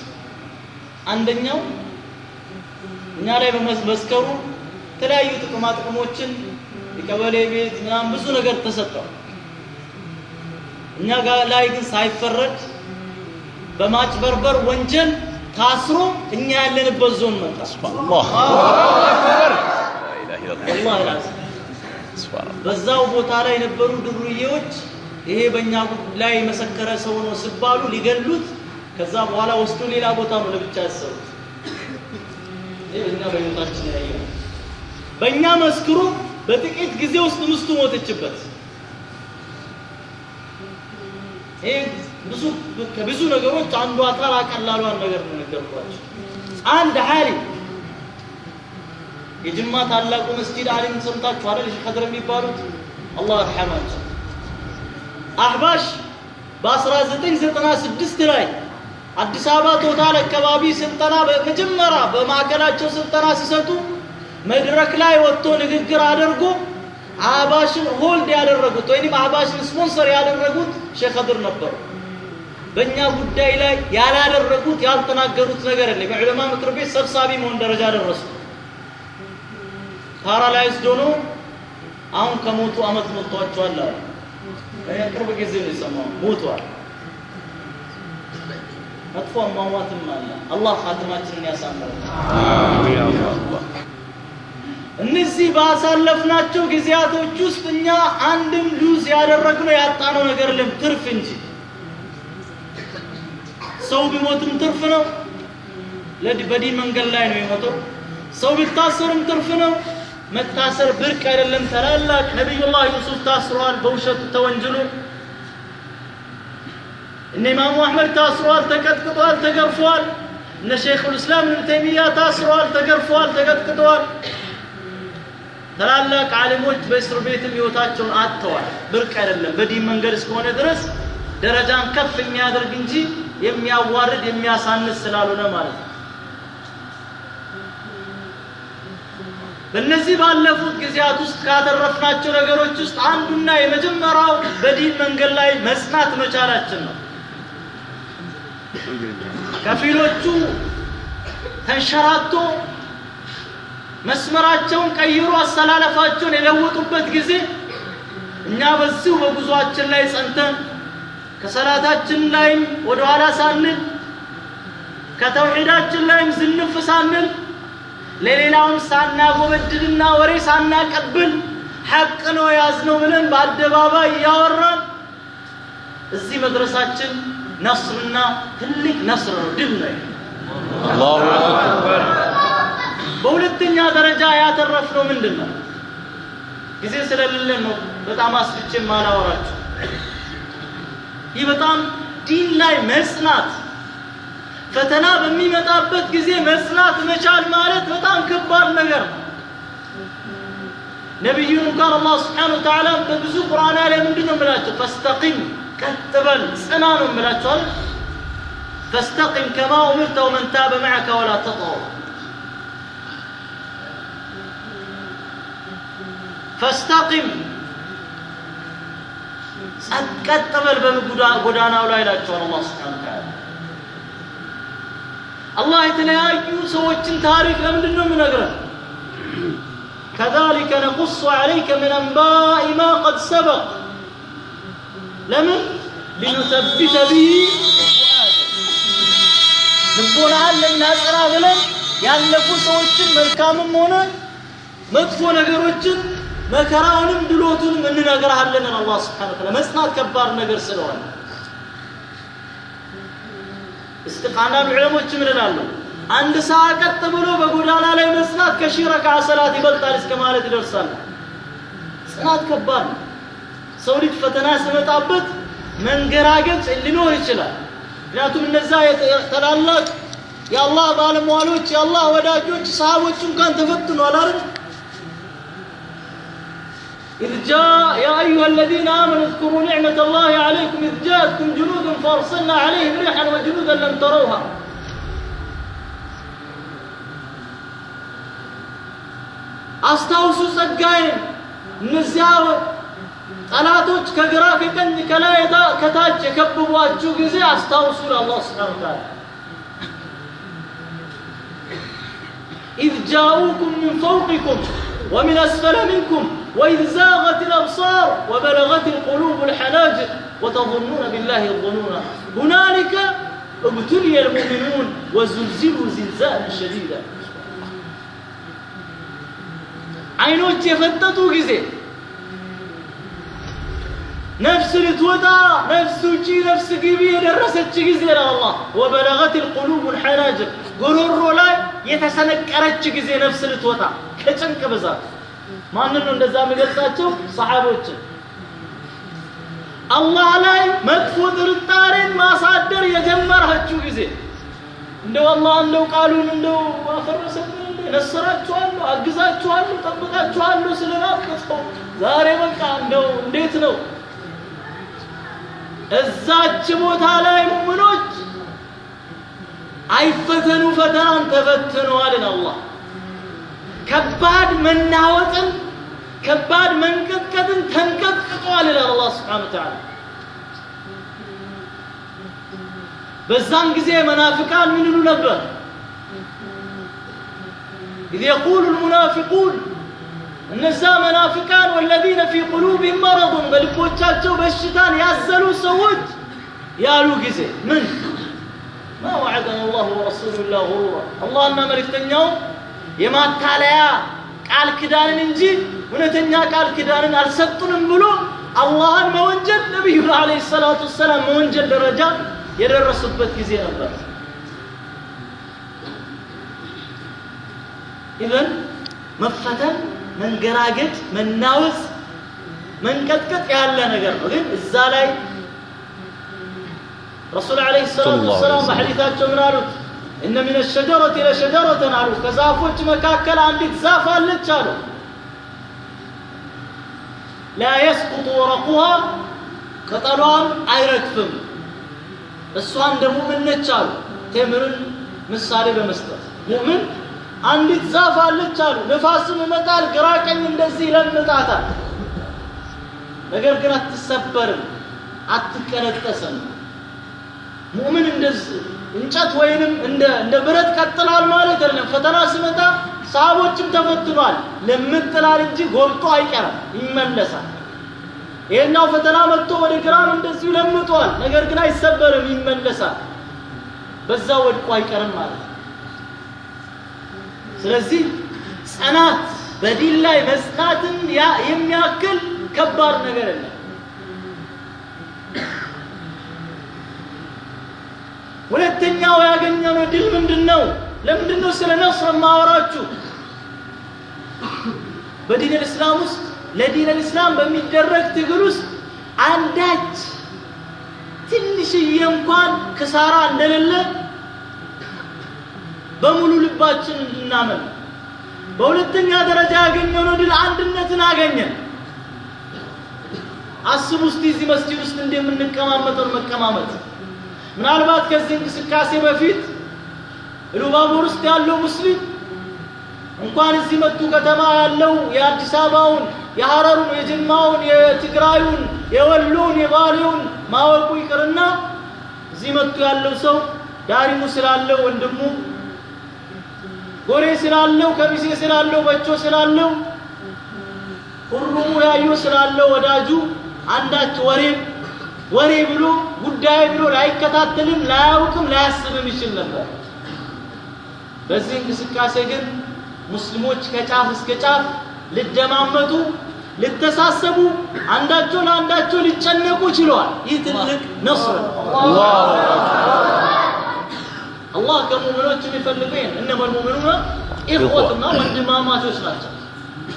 አንደኛው እኛ ላይ በመስከሩ የተለያዩ ጥቅማ ጥቅሞችን የቀበሌ ቤት ምናምን ብዙ ነገር ተሰጠው። እኛ ጋር ላይ ግን ሳይፈረድ በማጭበርበር ወንጀል ታስሮ እኛ ያለንበት ዞን መጣ። الله أكبر لا إله إلا ወላሂ الله العظيم سبحان الله በዛው ቦታ ላይ የነበሩ ድሩዬዎች ይሄ በእኛ ላይ የመሰከረ ሰው ነው ሲባሉ ሊገሉት፣ ከዛ በኋላ ወስዶ ሌላ ቦታ ነው ለብቻ ያሰሩት። ይሄ እኛ በህይወታችን ያየነው። በእኛ መስክሮ በጥቂት ጊዜ ውስጥ ሚስቱ ሞተችበት። ይሄ ብዙ ከብዙ ነገሮች አንዷ ተራ ቀላሏን ነገር ነው ነገርኳቸው። አንድ ዓሊም የጅማ ታላቁ መስጂድ ዓሊም ሰምታችሁ አይደል? ሼህ ከድር የሚባሉት አላህ ይርሐማቸው። አህባሽ በ1996 ላይ አዲስ አበባ ቶታል አካባቢ ስልጠና በመጀመሪያ በማዕከላቸው ስልጠና ሲሰጡ መድረክ ላይ ወጥቶ ንግግር አድርጎ አህባሽን hold ያደረጉት ወይንም አህባሽን ስፖንሰር ያደረጉት ሼህ ከድር ነበሩ። በእኛ ጉዳይ ላይ ያላደረጉት ያልተናገሩት ነገር የለም። የዑለማ ምክር ቤት ሰብሳቢ መሆን ደረጃ ደረሱ። paralyzed ሆኖ አሁን ከሞቱ አመት ሞልቷቸዋል አሉ። ቅርብ ጊዜ ነው የሰማሁት፣ ሞቷል። መጥፎ አሟሟትም አለ። አላህ ኻቲማችንን ያሳምረው። እነዚህ ባሳለፍናቸው ጊዜያቶች ውስጥ እኛ አንድም lose ያደረግነው ያጣነው ነገር የለም፣ ትርፍ እንጂ። ሰው ቢሞትም ትርፍ ነው፣ በዲን መንገድ ላይ ነው የሞተው። ሰው ቢታሰርም ትርፍ ነው። መታሰር ብርቅ አይደለም። ታላላቅ ነቢዩላህ ዩሱፍ ታስሯል በውሸቱ ተወንጅሎ። እነ ኢማሙ አሕመድ ታስሯል፣ ተቀጥቅጧል፣ ተገርፏል። እነ ሼኹል እስላም ኢብኑ ተይሚያ ታስሯል፣ ተገርፏል፣ ተቀጥቅጠዋል። ታላላቅ ዓሊሞች በእስር ቤትም ህይወታቸውን አጥተዋል። ብርቅ አይደለም። በዲን መንገድ እስከሆነ ድረስ ደረጃን ከፍ የሚያደርግ እንጂ የሚያዋርድ የሚያሳንስ ስላልሆነ ማለት ነው። በእነዚህ ባለፉት ጊዜያት ውስጥ ካተረፍናቸው ነገሮች ውስጥ አንዱና የመጀመሪያው በዲን መንገድ ላይ መጽናት መቻላችን ነው። ከፊሎቹ ተንሸራቶ መስመራቸውን ቀይሮ አሰላለፋቸውን የለወጡበት ጊዜ እኛ በዚሁ በጉዟችን ላይ ጸንተን ከሰላታችን ላይም ወደ ኋላ ሳንል ከተውሂዳችን ላይም ዝንፍ ሳንል ለሌላውም ሳናጎበድድና ወሬ ሳናቀብል ሐቅ ነው ያዝነው ብለን በአደባባይ እያወራን እዚህ መድረሳችን ነስርና ትልቅ ነስር ነው፣ ድል ነው። አላሁ አክበር። በሁለተኛ ደረጃ ያተረፍነው ምንድን ነው? ጊዜ ስለሌለን ነው በጣም አስፍቼ ማላወራችሁ። ይህ በጣም ዲን ላይ መጽናት፣ ፈተና በሚመጣበት ጊዜ መጽናት መቻል ማለት በጣም ከባድ ነገር ነው። ነቢዩን እንኳን አላህ ስብሓነሁ ወተዓላ በብዙ ቁርአን ላይ ምንድን ነው የምላቸው? ፈስተቂም፣ ቀጥ በል፣ ጽና ነው የምላቸው አይደል? ፈስተቂም ከማ ኡሚርተ ወመን ታበ መዐከ ወላ ተጥገው። ፈስተቂም፣ ቀጥ በል በጎዳናው ላይ ይላቸዋል አላህ ስብሓነሁ ወተዓላ። አላህ የተለያዩ ሰዎችን ታሪክ ለምንድን ነው የሚነግረን? كذلك نقص عليك من أنباء ما قد سبق لمن لنثبت به فؤادك ልቦናህን ልናጸና ብለን ያለፉ ሰዎችን መልካምም ሆነ መጥፎ ነገሮችን መከራውንም ድሎቱንም እንነግርሃለን። አላህ ስብሓነሁ ወተዓላ መጽናት ከባድ ነገር ስለሆነ አንዳንድ ዑለሞች ምን ይላሉ? አንድ ሰዓት ቀጥ ብሎ በጎዳና ላይ መጽናት ከሺህ ረክዓ ሰላት ይበልጣል እስከ ማለት ይደርሳል። ጽናት ከባድ ነው። ሰው ልጅ ፈተና ሲመጣበት መንገራገጭ ሊኖር ይችላል። ምክንያቱም እነዛ ታላላቅ የአላህ ባለሟሎች የአላህ ወዳጆች ሰሃቦች እንኳን ተፈትኗል አይደል? إذ جاء يا أيها الذين آمنوا اذكروا نعمة الله عليكم إذ جاءتكم جنود فأرسلنا عليهم ريحا وجنودا لم تروها አስታውሱ ጸጋዬን፣ እነዚያ ጠላቶች ከግራ ከቀኝ ከላይ ከታች የከበቧችሁ ጊዜ አስታውሱ አላህ ስብሓነሁ ወተዓላ። إذ جاءوكم من فوقكم ومن أسفل منكم وإذ زاغت الأبصار وبلغت القلوب الحناجر وتظنون بالله الظنون هنالك ابتلي المؤمنون وزلزلوا زلزالا شديدا። አይኖች የፈጠጡ ጊዜ ነፍስ ልትወጣ ነፍስ ውጪ ነፍስ ግቢ የደረሰች ጊዜ ነው አላህ ወበለገት القلوب الحناجر ጉሮሮ ላይ የተሰነቀረች ጊዜ ነፍስ ልትወጣ ከጭንቅ ብዛት። ማንን ነው እንደዛ የሚገልጻቸው? ሰሃቦችን። አላህ ላይ መጥፎ ጥርጣሬን ማሳደር የጀመራችሁ ጊዜ እንደው አላህ እንደው ቃሉን እንደው አፈረሰብን እንደ ነስራችኋለሁ፣ አግዛችኋለሁ፣ ጠብቃችኋለሁ ስለናቀፈው ዛሬ በቃ እንደው እንዴት ነው እዛች ቦታ ላይ ሙእሚኖች አይፈተኑ ፈተናን ተፈትነዋል። አላህ ከባድ መናወጥን ከባድ መንቀጥቀጥን ተንቀጥቅጧል ይላል አላህ ስብሓነሁ ወተዓላ። በዛን ጊዜ መናፍቃን ምን ይሉ ነበር? إذ يقول المنافقون እነዛ መናፍቃን والذين في قلوبهم مرض በልቦቻቸው በሽታን ያዘሉ ሰዎች ያሉ ጊዜ ምን ما وعدنا الله ورسوله إلا غرورا አላህና መልእክተኛው የማታለያ ቃል ኪዳንን እንጂ እውነተኛ ቃል ኪዳንን አልሰጡንም ብሎ አላህን መወንጀል ነቢዩን ዓለይሂ ሰላቱ ወሰላም መወንጀል ደረጃ የደረሱበት ጊዜ ነበር። ኢዘን መፈተን፣ መንገራገጭ፣ መናወዝ፣ መንቀጥቀጥ ያለ ነገር ነው። ግን እዛ ላይ ረሱል ዓለይሂ ሰላቱ ወሰላም በሐዲታቸው ምን አሉት? እነ ሚነ ሸጀረቲ ለሸጀረተን አሉ፣ ከዛፎች መካከል አንዲት ዛፍ አለች አሉ። ላ የስቁጡ ወረቁሃ ቅጠሏም አይረግፍም፣ እሷን ደግሞ ምን ነች አሉ። ቴምርን ምሳሌ በመስጠት ሙእምን አንዲት ዛፍ አለች አሉ። ንፋስም ይመጣል፣ ግራ ቀኝ እንደዚህ ይለምጣታል፣ ነገር ግን አትሰበርም፣ አትቀነጠስም። ሙእምን እንደዚህ እንጨት ወይንም እንደ ብረት ቀጥላል ማለት አይደለም። ፈተና ሲመጣ ሰሃቦችም ተፈትኗል። ለምጥላል እንጂ ጎብጦ አይቀርም፣ ይመለሳል። ይሄኛው ፈተና መጥቶ ወደ ግራም እንደዚሁ ለምጧል፣ ነገር ግን አይሰበርም፣ ይመለሳል። በዛ ወድቆ አይቀርም ማለት ነው። ስለዚህ ጽናት በዲን ላይ መጽናትን የሚያክል ከባድ ነገር የለም። ሁለተኛው ያገኘነው ድል ምንድነው? ለምንድነው ስለ ነስር ማወራችሁ? በዲን እስላም ውስጥ ለዲን እስላም በሚደረግ ትግል ውስጥ አንዳች ትንሽዬ እንኳን ክሳራ እንደሌለ በሙሉ ልባችን እንድናምን። በሁለተኛ ደረጃ ያገኘነው ድል አንድነትን አገኘን። አስቡ እስቲ እዚህ መስጂድ ውስጥ እንደምንቀማመጠው መቀማመጥ። ምናልባት ከዚህ እንቅስቃሴ በፊት ኢሉባቦር ውስጥ ያለው ሙስሊም እንኳን እዚህ መጡ ከተማ ያለው የአዲስ አበባውን፣ የሐረሩን፣ የጅማውን፣ የትግራዩን፣ የወሎን፣ የባሌውን ማወቁ ይቅርና እዚህ መጡ ያለው ሰው ዳሪሙ ስላለው ወንድሙ፣ ጎሬ ስላለው፣ ከሚሴ ስላለው፣ በቾ ስላለው፣ ሁሩሙ ያዩ ስላለው ወዳጁ አንዳች ወሬ ብሎ ጉዳይ ብሎ ላይከታተልም፣ ላያውቅም፣ ላያስብም ይችል ነበር። በዚህ እንቅስቃሴ ግን ሙስሊሞች ከጫፍ እስከ ጫፍ ሊደማመጡ፣ ሊተሳሰቡ፣ አንዳቸው ለአንዳቸው ሊጨነቁ ችለዋል። ይህ ትልቅ ነስር ነው። አላህ ከሙእሚኖች የሚፈልገው ይሄን እነመል ሙእሚኑነ ኢኽወቱና ወንድማማቾች ናቸው።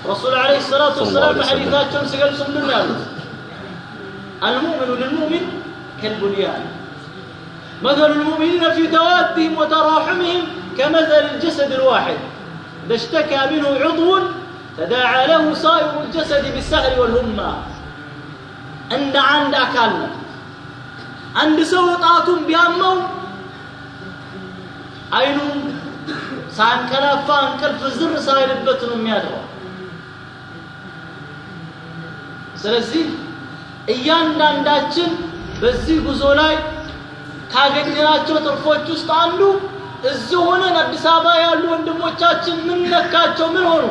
ረሱል ዓለይሂ ሰላቱ ወሰላም በሐዲታቸውም ሲገልጹ ምንድን ነው ያሉት? المؤمن للمؤمن كالبنيان مثل المؤمنين في توادهم وتراحمهم كمثل الجسد الواحد إذا اشتكى منه عضو تداعى له سائر الجسد بالسهر والهمة. عند أكلنا عند سوطاتهم بيامو አይኑም ሳንቀላፋ እንቅልፍ ዝር ሳይልበት ነው የሚያድረው። ስለዚህ እያንዳንዳችን በዚህ ጉዞ ላይ ካገኘናቸው ትርፎች ውስጥ አንዱ እዚህ ሆነን አዲስ አበባ ያሉ ወንድሞቻችን ምን ነካቸው፣ ምን ሆኑ?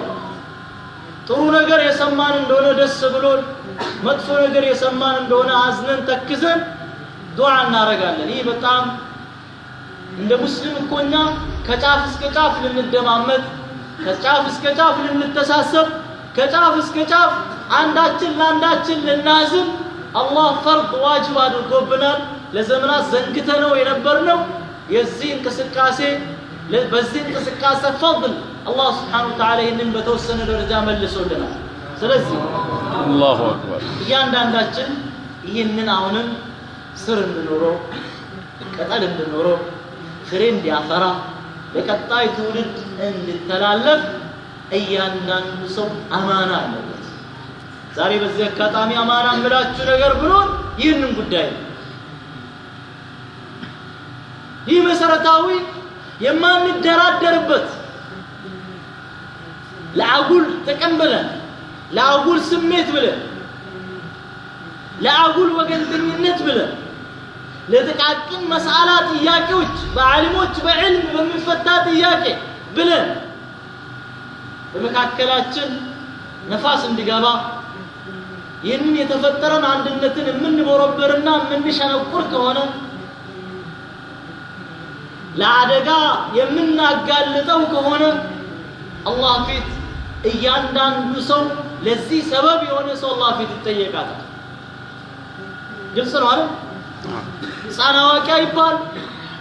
ጥሩ ነገር የሰማን እንደሆነ ደስ ብሎን፣ መጥፎ ነገር የሰማን እንደሆነ አዝነን ተክዘን ዱዓ እናደርጋለን። ይህ በጣም እንደ ሙስሊም እኮ እኛ ከጫፍ እስከ ጫፍ ልንደማመጥ፣ ከጫፍ እስከ ጫፍ ልንተሳሰብ፣ ከጫፍ እስከ ጫፍ አንዳችን ለአንዳችን ልናዝን አላህ ፈርድ ዋጅብ አድርጎብናል። ለዘመናት ዘንግተነው የነበርነው የዚህ እንቅስቃሴ በዚህ እንቅስቃሴ ፈድል አላህ Subhanahu Wa Ta'ala ይህንን በተወሰነ ደረጃ መልሶልናል። ስለዚህ አላሁ አክበር እያንዳንዳችን ይህንን አሁንም ስር እንድኖረው፣ ቅጠል እንድኖረው፣ ፍሬ እንዲያፈራ ለቀጣይ ትውልድ እንዲተላለፍ እያንዳንዱ ሰው አማና አለበት። ዛሬ በዚህ አጋጣሚ አማና የምላችሁ ነገር ብሎን ይህንን ጉዳይ ነው። ይህ መሰረታዊ የማንደራደርበት ለአጉል ጥቅም ብለን፣ ለአጉል ስሜት ብለን፣ ለአጉል ወገንተኝነት ብለን፣ ለጥቃቅን መስአላ ጥያቄዎች በዓሊሞች በዕልም በሚፈታ ጥያቄ ብለን በመካከላችን ነፋስ እንዲገባ ይህንን የተፈጠረን አንድነትን የምንቦረብርና የምንሸነቁር ከሆነ ለአደጋ የምናጋልጠው ከሆነ አላህ ፊት እያንዳንዱ ሰው ለዚህ ሰበብ የሆነ ሰው አላህ ፊት ይጠየቃል። ግልጽ ነው አይደል? ህፃን አዋቂ አይባል፣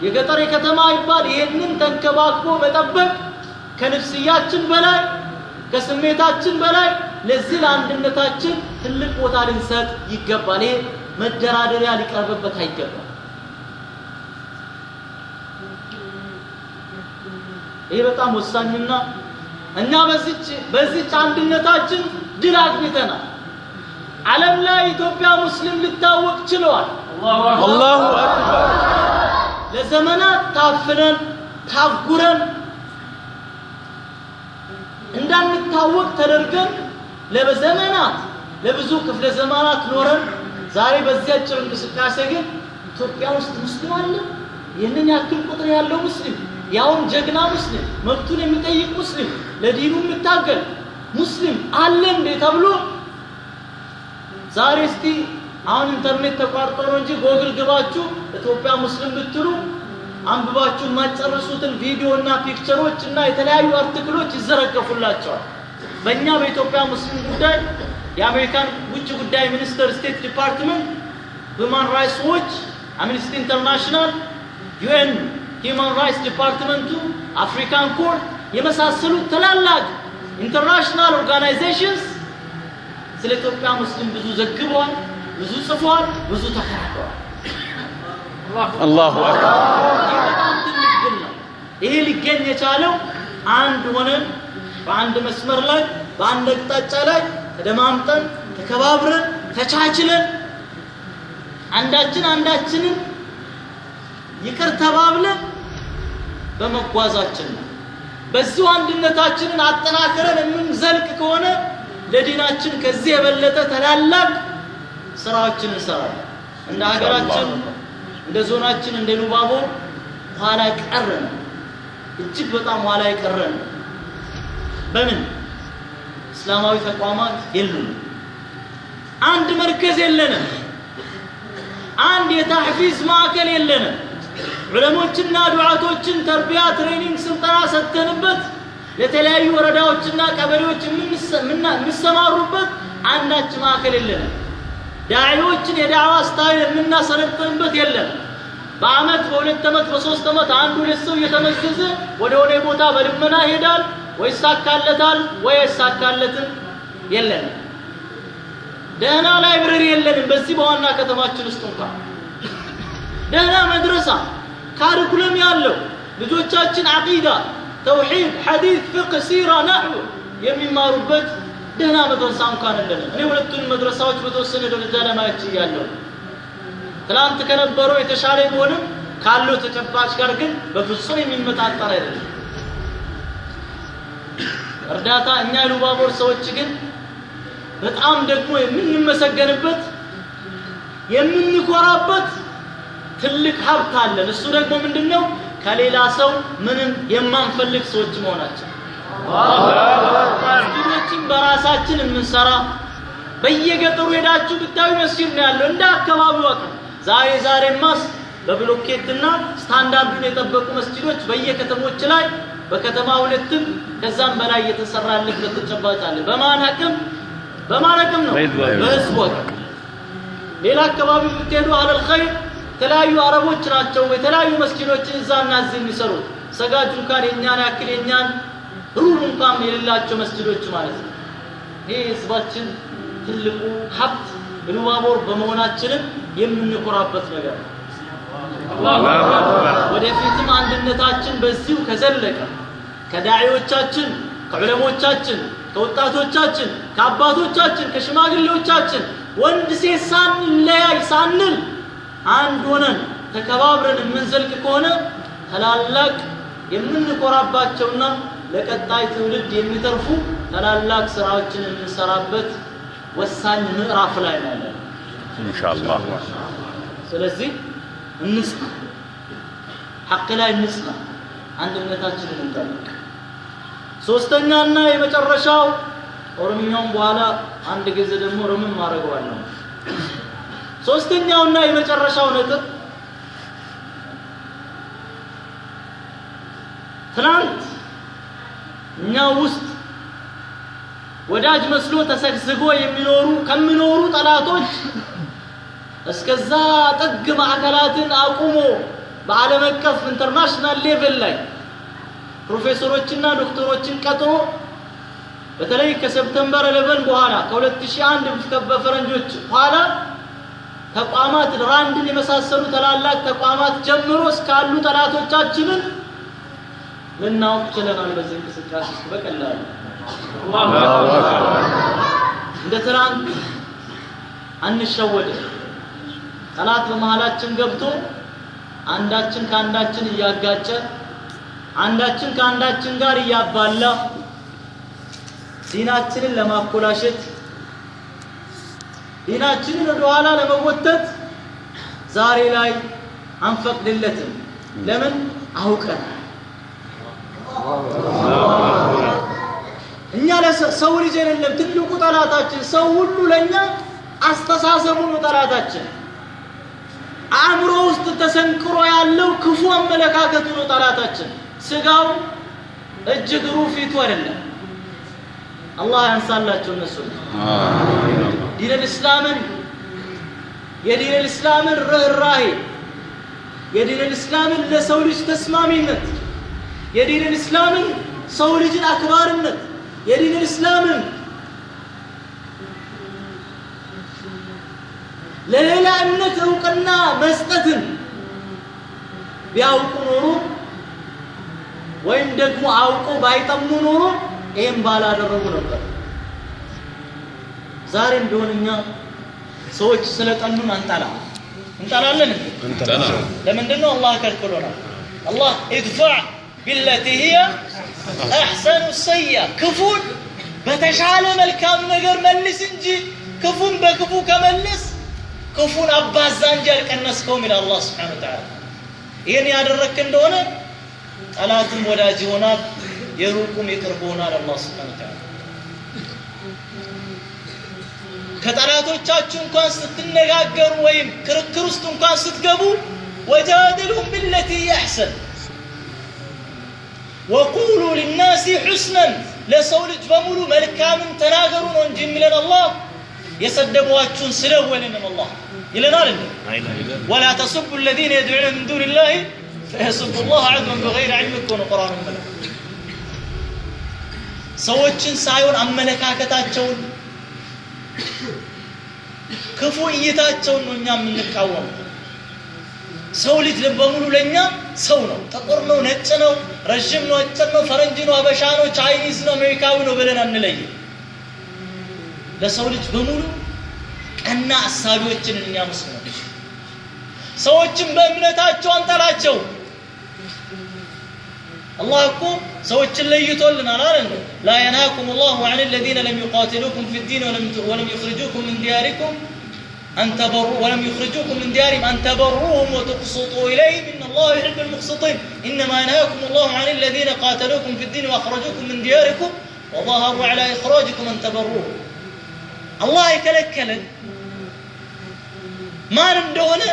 የገጠር የከተማ አይባል። ይህንን ተንከባክቦ መጠበቅ ከነፍስያችን በላይ ከስሜታችን በላይ ለዚህ ለአንድነታችን ትልቅ ቦታ ልንሰጥ ይገባል። ይሄ መደራደሪያ ሊቀርብበት አይገባም። ይሄ በጣም ወሳኝና እኛ በዚች አንድነታችን ድል አግኝተናል። ዓለም ላይ ኢትዮጵያ ሙስሊም ሊታወቅ ችለዋል። አላሁ አክበር። ለዘመናት ታፍነን ታጉረን እንዳንታወቅ ተደርገን ለዘመናት ለብዙ ክፍለ ዘመናት ኖረን ዛሬ በዚህ አጭር እንቅስቃሴ ግን ኢትዮጵያ ውስጥ ሙስሊም አለ ይህንን ያክል ቁጥር ያለው ሙስሊም፣ ያውም ጀግና ሙስሊም፣ መብቱን የሚጠይቅ ሙስሊም፣ ለዲኑ የሚታገል ሙስሊም አለ እንዴ ተብሎ ዛሬ እስቲ አሁን ኢንተርኔት ተቋርጦ ነው እንጂ ጎግል ግባችሁ ኢትዮጵያ ሙስሊም ብትሉ አንብባችሁ የማትጨርሱትን ቪዲዮ እና picture ኦች እና የተለያዩ article ኦች ይዘረገፉላቸዋል። በእኛ በኢትዮጵያ ሙስሊም ጉዳይ የአሜሪካን ውጭ ጉዳይ ሚኒስቴር State Department፣ Human Rights Watch፣ Amnesty International፣ UN Human Rights Department ኡ፣ African Court የመሳሰሉ ታላላቅ international organizations ስለ ኢትዮጵያ ሙስሊም ብዙ ዘግበዋል፣ ብዙ ጽፈዋል፣ ብዙ ተከራክረዋል። الله أكبر። ይህ በጣም ትልቅ ድል ነው። ይሄ ሊገኝ የቻለው አንድ ሆነን በአንድ መስመር ላይ፣ በአንድ አቅጣጫ ላይ ተደማምጠን፣ ተከባብረን፣ ተቻችለን፣ አንዳችን አንዳችንን ይቅር ተባብለን በመጓዛችን ነው። በዚሁ አንድነታችንን አጠናክረን የምንዘልቅ ከሆነ ለዲናችን ከዚህ የበለጠ ታላላቅ ስራዎችን እንሰራለን። እንደ ሀገራችን፣ እንደ ዞናችን፣ እንደ ኢሉባቦር ኋላ ቀር ነው። እጅግ በጣም ኋላ የቀረ ነው። በምን እስላማዊ ተቋማት የሉንም። አንድ መርከዝ የለንም። አንድ የተሕፊዝ ማዕከል የለንም። ዑለሞችና ዱዓቶችን ተርቢያ፣ training፣ ስልጠና ሰጥተንበት ለተለያዩ ወረዳዎችና ቀበሌዎች የሚሰማሩበት አንዳች ማዕከል የለንም። ዳዒዎችን የዳዕዋ style የምናሰለጥንበት የለም። በአመት፣ በ2 ዓመት፣ በ3 ዓመት አንድ ሁለት ሰው እየተመዘዘ ወደ ሆነ ቦታ በልመና ይሄዳል፣ ወይ ይሳካለታል ወይ አይሳካለትም። የለንም። ደህና library የለንም። በዚህ በዋና ከተማችን ውስጥ እንኳን ደህና መድረሳ curriculum ያለው ልጆቻችን አቂዳ፣ ተውሂድ፣ ሐዲስ፣ ፍቅህ፣ ሲራ፣ ናህው የሚማሩበት ደህና መድረሳ እንኳን የለንም። እኔ ሁለቱንም መድረሳዎች በተወሰነ ደረጃ ለማየት ችያለሁ። ትላንት ከነበረው የተሻለ ቢሆንም ካለው ተጨባጭ ጋር ግን በፍጹም የሚመጣጠን አይደለም። እርዳታ እኛ ኢሉባቦር ሰዎች ግን በጣም ደግሞ የምንመሰገንበት የምንኮራበት ትልቅ ሀብት አለን። እሱ ደግሞ ምንድነው? ከሌላ ሰው ምንም የማንፈልግ ሰዎች መሆናችን። መስጊዶችን በራሳችን የምንሰራ፣ በየገጠሩ ሄዳችሁ ብታዩ መስጊድ ነው ያለው እንደ አካባቢው አቅም። ዛሬ ዛሬማስ በብሎኬትና ስታንዳርዱን የጠበቁ መስጊዶች በየከተሞች ላይ በከተማ ሁለትም ከዛም በላይ እየተሰራ ያለበት ተጨባጭ አለ። በማን አቅም? በማን አቅም ነው? በህዝቡ አቅም። ሌላ አካባቢ ብትሄዱ አለል ኸይር የተለያዩ አረቦች ናቸው የተለያዩ መስጊዶችን እዛና እዚህ የሚሰሩት። ሰጋጅ እንኳን የኛን ያክል የኛን ሩብ እንኳን የሌላቸው መስጊዶች ማለት ነው። ይሄ ህዝባችን ትልቁ ሀብት ኢሉባቦር በመሆናችንም የምንኮራበት ነገር ነው። ወደፊትም አንድነታችን በዚሁ ከዘለቀ ከዳዒዎቻችን፣ ከዑለሞቻችን፣ ከወጣቶቻችን፣ ከአባቶቻችን፣ ከሽማግሌዎቻችን ወንድ ሴት ሳንለያይ ሳንል አንድ ሆነን ተከባብረን የምንዘልቅ ከሆነ ታላላቅ የምንኮራባቸውና ለቀጣይ ትውልድ የሚተርፉ ታላላቅ ስራዎችን የምንሰራበት ወሳኝ ምዕራፍ ላይ ነው ያለነው። ኢንሻአላህ። ስለዚህ እንጽና፣ ሐቅ ላይ እንጽና፣ አንድነታችንን እንጠብቅ። ሶስተኛና የመጨረሻው ኦሮምኛውን በኋላ አንድ ጊዜ ደግሞ ኦሮምም አደርገዋለሁ። ሶስተኛውና የመጨረሻው ነጥብ ትናንት እኛ ውስጥ ወዳጅ መስሎ ተሰግስጎ የሚኖሩ ከሚኖሩ ጠላቶች እስከዛ ጥግ ማዕከላትን አቁሞ በዓለም አቀፍ international level ላይ ፕሮፌሰሮችና ዶክተሮችን ቀጥሮ በተለይ ከ September 11 በኋላ ከ2001 በፈረንጆች በኋላ ተቋማት ራንድን የመሳሰሉ ታላላቅ ተቋማት ጀምሮ እስካሉ ጠላቶቻችንን ልናውቅ ችለናል። በዚህ እንቅስቃሴ ውስጥ በቀላሉ እንደ ትናንት አንሸወድም። ጠላት በመሃላችን ገብቶ አንዳችን ከአንዳችን እያጋጨ፣ አንዳችን ከአንዳችን ጋር እያባላ ዲናችንን ለማኮላሸት፣ ዲናችንን ወደ ኋላ ለመጎተት ዛሬ ላይ አንፈቅድለትም። ለምን አውቀን እኛ ለሰው ልጅ አይደለም ትልቁ ጠላታችን። ሰው ሁሉ ለኛ አስተሳሰቡ ነው ጠላታችን። አእምሮ ውስጥ ተሰንቅሮ ያለው ክፉ አመለካከቱ ነው ጠላታችን። ስጋው እጅ እግሩ ፊቱ አይደለም። አላህ ያንሳላቸው እነሱ። ዲነል እስላምን የዲነል እስላምን ርህራሄ፣ የዲነል እስላምን ለሰው ልጅ ተስማሚነት፣ የዲነል እስላምን ሰው ልጅን አክባርነት፣ የዲነል እስላምን ለሌላ እምነት እውቅና መስጠትን ቢያውቁ ኖሮ ወይም ደግሞ አውቆ ባይጠሙ ኖሮ ይሄን ባላደረጉ ነበር። ዛሬም ቢሆን እኛ ሰዎች ስለጠሉን አንጠላ እንጠላለን። ለምንድን ነው? አላህ ከልክሎናል። አላህ ادفع بالتي هي احسن السيئه፣ ክፉን በተሻለ መልካም ነገር መልስ እንጂ ክፉን በክፉ ከመልስ ክፉን አባዛ እንጂ አልቀነስከውም ይላል አላህ سبحانه وتعالى። ይህን ያደረግክ እንደሆነ ጠላትም ወዳጅ ይሆናል፣ የሩቁም የቅርብ ይሆናል አላህ سبحانه وتعالى። ከጠላቶቻችሁ እንኳን ስትነጋገሩ ወይም ክርክር ውስጥ እንኳን ስትገቡ وجادلهم بالتي هي أحسن وقولوا للناس حسنا፣ ለሰው ልጅ በሙሉ መልካምን ተናገሩ ነው እንጂ የሚለን አላህ የሰደቧችሁን ስደቡ አይለንም አላህ ይለናል እንዴ? ولا تسبوا الذين يدعون من دون الله فيسبوا الله عدوا بغير علم እኮ ነው ቁርአኑ የሚለው። ሰዎችን ሳይሆን አመለካከታቸውን ክፉ እይታቸውን ነው እኛ የምንቃወመው። ሰው ልጅ በሙሉ ለኛ ሰው ነው። ጥቁር ነው፣ ነጭ ነው፣ ረዥም ነው፣ አጭር ነው፣ ፈረንጅ ነው፣ አበሻ ነው፣ Chinese ነው፣ አሜሪካዊ ነው ብለን አንለይም። ለሰው ልጅ በሙሉ ቀና አሳቢዎችን እኛ ሙስሊሞች። ሰዎችን በእምነታቸው አንጠላቸው። አላህ እኮ ሰዎችን ለይቶልናል አይደል? لا ينهاكم الله عن الذين لم يقاتلوكم في الدين ولم يخرجوكم من دياركم أن تبروا ولم يخرجوكم من ديارهم أن تبروهم وتقسطوا إليهم إن الله يحب المقسطين إنما ينهاكم الله عن الذين قاتلوكم في الدين وأخرجوكم من دياركم وظاهروا على إخراجكم أن تبروهم። አላህ የከለከለን ማን እንደሆነ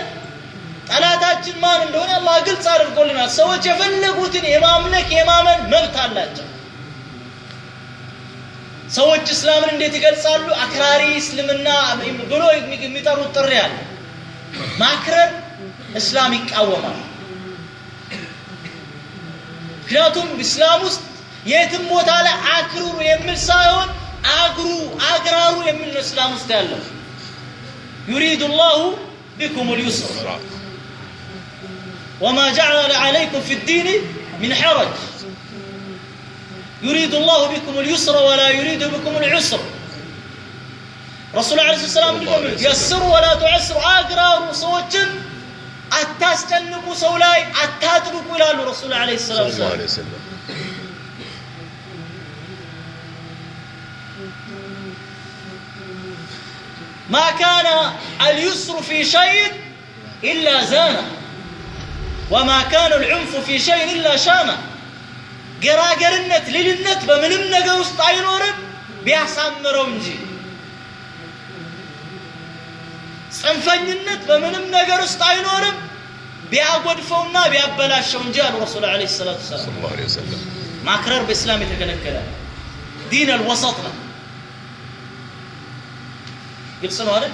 ጠላታችን ማን እንደሆነ አላህ ግልጽ አድርጎልናል። ሰዎች የፈለጉትን የማምለክ የማመን መብት አላቸው። ሰዎች እስላምን እንዴት ይገልጻሉ? አክራሪ እስልምና ብሎ የሚጠሩት ጥሪ አለ። ማክረር እስላም ይቃወማል። ምክንያቱም እስላም ውስጥ የትም ቦታ ላይ አክርሩ የሚል ሳይሆን አግሩ አግራሩ የሚል ነው እስላም ውስጥ ያለው። يريد الله بكم اليسر وما جعل عليكم في الدين من حرج يريد الله بكم اليسر ولا يريد بكم العسر። ረሱል عليه السلام ምንድን يسروا ولا تعسروا፣ አግራሩ፣ ሰዎችን አታስጨንቁ፣ ሰው ላይ አታጥብቁ ይላሉ ረሱል عليه الصلاة والسلام። ما كان اليسر في شيء إلا زانه وما كان العنف في شيء إلا شانه። ገራገርነት ልልነት በምንም ነገር ውስጥ አይኖርም ቢያሳምረው እንጂ። ጽንፈኝነት በምንም ነገር ውስጥ አይኖርም ቢያጎድፈውና ቢያበላሸው እንጂ አሉ ረሱል عليه الصلاة والسلام። ማክረር በእስላም የተከለከለ دين الوسط ነው። ግልጽ ነው አይደል?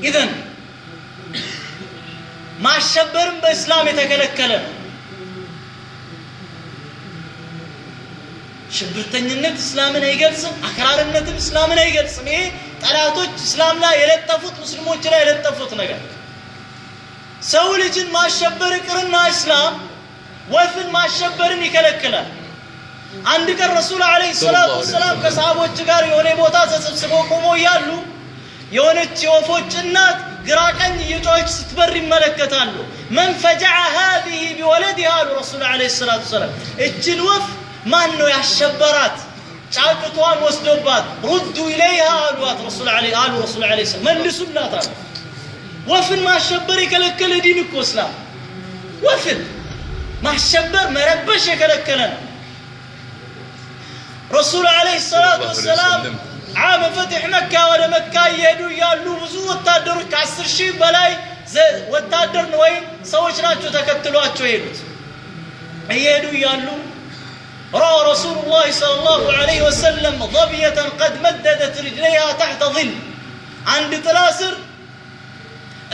ኢዘን ማሸበርም በእስላም የተከለከለ ነው። ሽብርተኝነት እስላምን አይገልጽም፣ አክራርነትም እስላምን አይገልጽም። ይሄ ጠላቶች እስላም ላይ የለጠፉት ሙስሊሞች ላይ የለጠፉት ነገር። ሰው ልጅን ማሸበር ይቅርና እስላም ወፍን ማሸበርን ይከለክላል። አንድ ቀን ረሱል عليه الصلاة والسلام ከሰሃቦች ጋር የሆነ ቦታ ተሰብስበው ቆመው እያሉ የሆነች የወፎች እናት ግራ ቀኝ እየጮኸች ስትበር ይመለከታሉ። من فجع هذه بولدها አሉ ረሱል عليه الصلاة والسلام። እችን ወፍ ማን ነው ያሸበራት? ጫጩቷን ወስዶባት ردوا إليها አሏት ረሱል አሉ ረሱል عليه السلام መልሱላት አሉ። ወፍን ማሸበር የከለከለ ዲን እኮ እስላም። ወፍን ማሸበር መረበሽ የከለከለ ነው። ረሱል عليه الصلاة والسلام عام فتح مكة ወደ መካ እየሄዱ እያሉ ብዙ ወታደሮች፣ ከ10,000 በላይ ወታደር ወይም ሰዎች ናቸው ተከትሏቸው የሄዱት። እየሄዱ እያሉ رأى رسول الله صلى الله عليه وسلم ظبية قد مددت رجليها تحت ظل፣ አንድ ጥላ ስር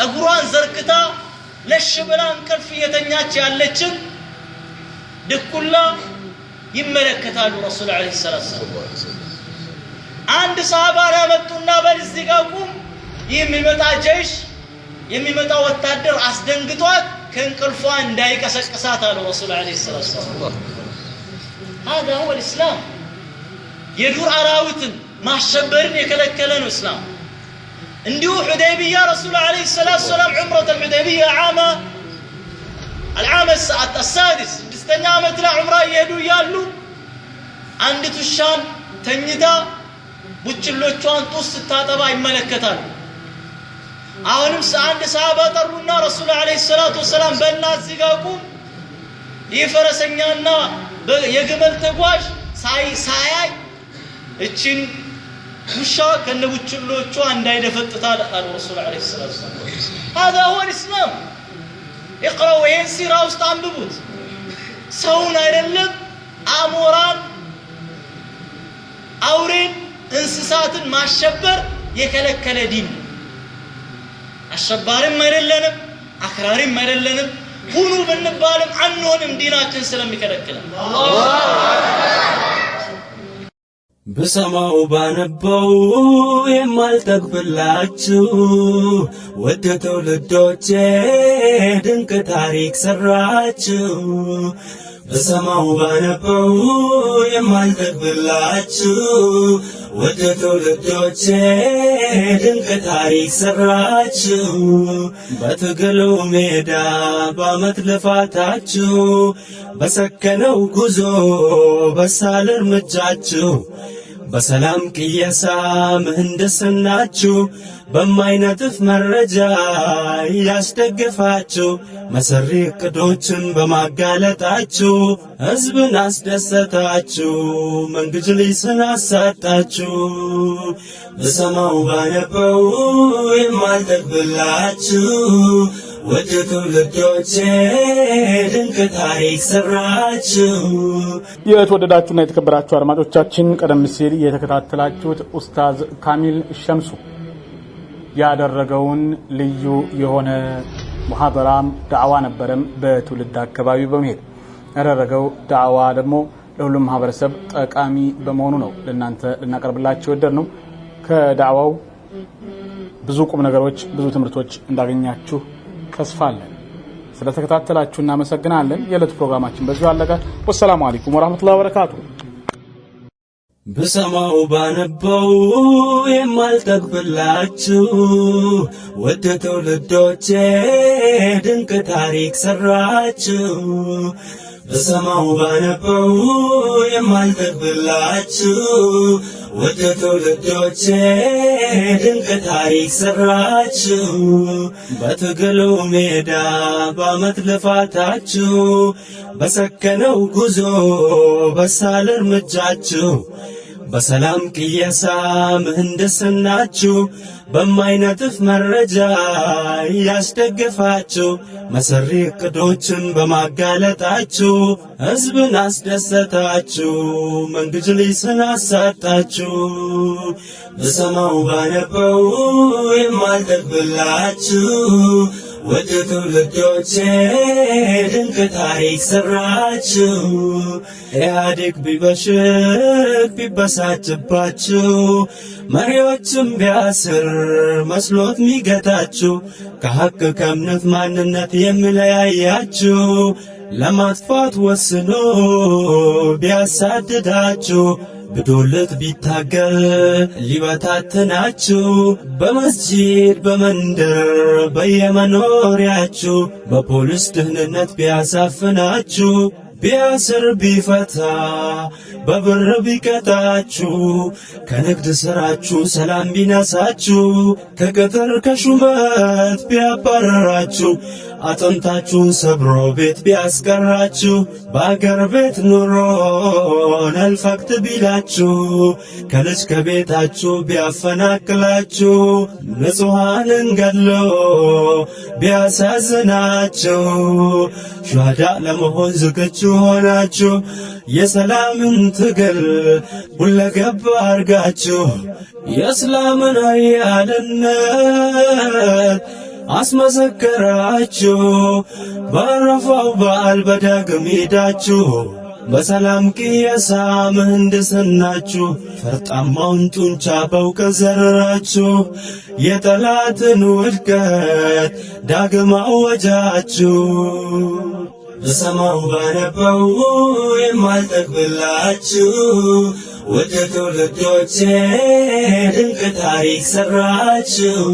እግሯን ዘርግታ ለሽ ብላ እንቅልፍ እየተኛች ያለችን ድኩላ ይመለከታሉ። ረሱል عليه الصلاة والسلام አንድ ሰሃባ ያመጡና በል እዚህ ጋር ቁም፣ ይህ የሚመጣ جيش የሚመጣ ወታደር አስደንግጧት ከእንቅልፏ እንዳይቀሰቅሳት አሉ ረሱል عليه الصلاة والسلام። هذا هو الإسلام። የዱር አራዊትን ማሸበርን የከለከለ ነው እስላም። እንዲሁ ሑደይቢያ ረሱል عليه الصلاة والسلام عمرة الحديبية عام العام السادس፣ ስድስተኛ ዓመት ላይ ዑምራ እየሄዱ እያሉ አንዲት ውሻን ተኝታ ቡችሎቿን ጡት ስታጠባ ይመለከታሉ። አሁንም አንድ ሰሃባ ጠሩና ረሱል عليه الصلاة والسلام በልና እዚህ ጋር ቁም፣ ይህ ፈረሰኛና የግመል ተጓዥ ሳያይ እችን ውሻ ከነ ቡችሎቿ እንዳይደፈጥታል አሉ ረሱል عليه الصلاة والسلام። هذا هو الإسلام። اقرأوا፣ ይሄን ሲራ ውስጥ አንብቡት። ሰውን አይደለም አሞራን፣ አውሬን፣ እንስሳትን ማሸበር የከለከለ ዲን ነው። አሸባሪም አይደለንም፣ አክራሪም አይደለንም። ሁኑ ብንባልም አንሆንም ዲናችን ስለሚከለክለን። ብሰማው ባነበው የማልጠግብላችሁ ውድ ትውልዶቼ ድንቅ ታሪክ ሰራችሁ። ብሰማው ባነበው የማልጠግብላችሁ ውድ ትውልዶቼ ድንቅ ታሪክ ሰራችሁ። በትግሉ ሜዳ በአመት ልፋታችሁ በሰከነው ጉዞ በሳል እርምጃችሁ በሰላም ቅየሳ ምህንድስናችሁ በማይነጥፍ መረጃ እያስደገፋችሁ መሰሪ እቅዶችን በማጋለጣችሁ ሕዝብን አስደሰታችሁ፣ መንግጅሊስን አሳጣችሁ። ብሰማው ባነበው የማልጠግብላችሁ ውድ ትውልዶቼ ድንቅ ታሪክ ሰራችሁ። የተወደዳችሁና የተከበራችሁ አድማጮቻችን፣ ቀደም ሲል የተከታተላችሁት ኡስታዝ ካሚል ሸምሱ ያደረገውን ልዩ የሆነ ሙሐደራም ዳዕዋ ነበረም። በትውልድ አካባቢ በመሄድ ያደረገው ዳዕዋ ደግሞ ለሁሉም ማህበረሰብ ጠቃሚ በመሆኑ ነው ለእናንተ ልናቀርብላችሁ የወደድነው። ከዳዕዋው ብዙ ቁም ነገሮች፣ ብዙ ትምህርቶች እንዳገኛችሁ ተስፋ አለን። ስለተከታተላችሁ እናመሰግናለን። የዕለቱ ፕሮግራማችን በዚሁ አለቀ። والسلام عليكم ورحمة الله وبركاته። ብሰማው ባነበው የማልጠግብላችሁ ውድ ትውልዶቼ ድንቅ ታሪክ ሰራችሁ። ብሰማው ባነበው የማልጠግብላችሁ ውድ ትውልዶቼ ድንቅ ታሪክ ሰራችሁ። በትግሉ ሜዳ በአመት ልፋታችሁ በሰከነው ጉዞ በሳል እርምጃችሁ በሰላም ቅየሳ ምህንድስናችሁ በማይነጥፍ መረጃ እያስደገፋችሁ መሰሪ እቅዶችን በማጋለጣችሁ ሕዝብን አስደሰታችሁ፣ መንግጅሊስን አሳጣችሁ። ብሰማው ባነበው የማልጠግብላችሁ ውድ ትውልዶቼ ድንቅ ታሪክ ሰራችሁ። ኢህአዴግ ቢበሽቅ ቢበሳጭባችሁ መሪዎችም ቢያስር መስሎት ሚገታችሁ ከሐቅ ከእምነት ማንነት የሚለያያችሁ ለማጥፋት ወስኖ ቢያሳድዳችሁ ብዶለት ቢታገል ሊበታትናችሁ በመስጂድ በመንደር በየመኖሪያችሁ በፖሊስ ደህንነት ቢያሳፍናችሁ ቢያስር ቢፈታ በብር ቢቀጣችሁ ከንግድ ሥራችሁ ሰላም ቢነሳችሁ ከቅጥር ከሹመት ቢያባረራችሁ አጥንታችሁን ሰብሮ ቤት ቢያስቀራችሁ፣ በአገር ቤት ኑሮ ነልፈቅት ቢላችሁ፣ ከልጅ ከቤታችሁ ቢያፈናቅላችሁ፣ ንጹሐንን ገድሎ ቢያሳዝናችሁ፣ ሹሃዳ ለመሆን ዝግጁ ሆናችሁ፣ የሰላምን ትግል ሁለገብ አርጋችሁ፣ የእስላምን ኃያልነት አስመሰከራችሁ። ባረፋው በዓል በዳግም ሄዳችሁ፣ በሰላም ቅየሳ ምህንድስናችሁ ፈርጣማውን ጡንቻ በእውቀት ዘረራችሁ፣ የጠላትን ውድቀት ዳግም አወጃችሁ። ብሰማው ባነበው የማልጠግብላችሁ ውድ ትውልዶቼ፣ ድንቅ ታሪክ ሰራችሁ።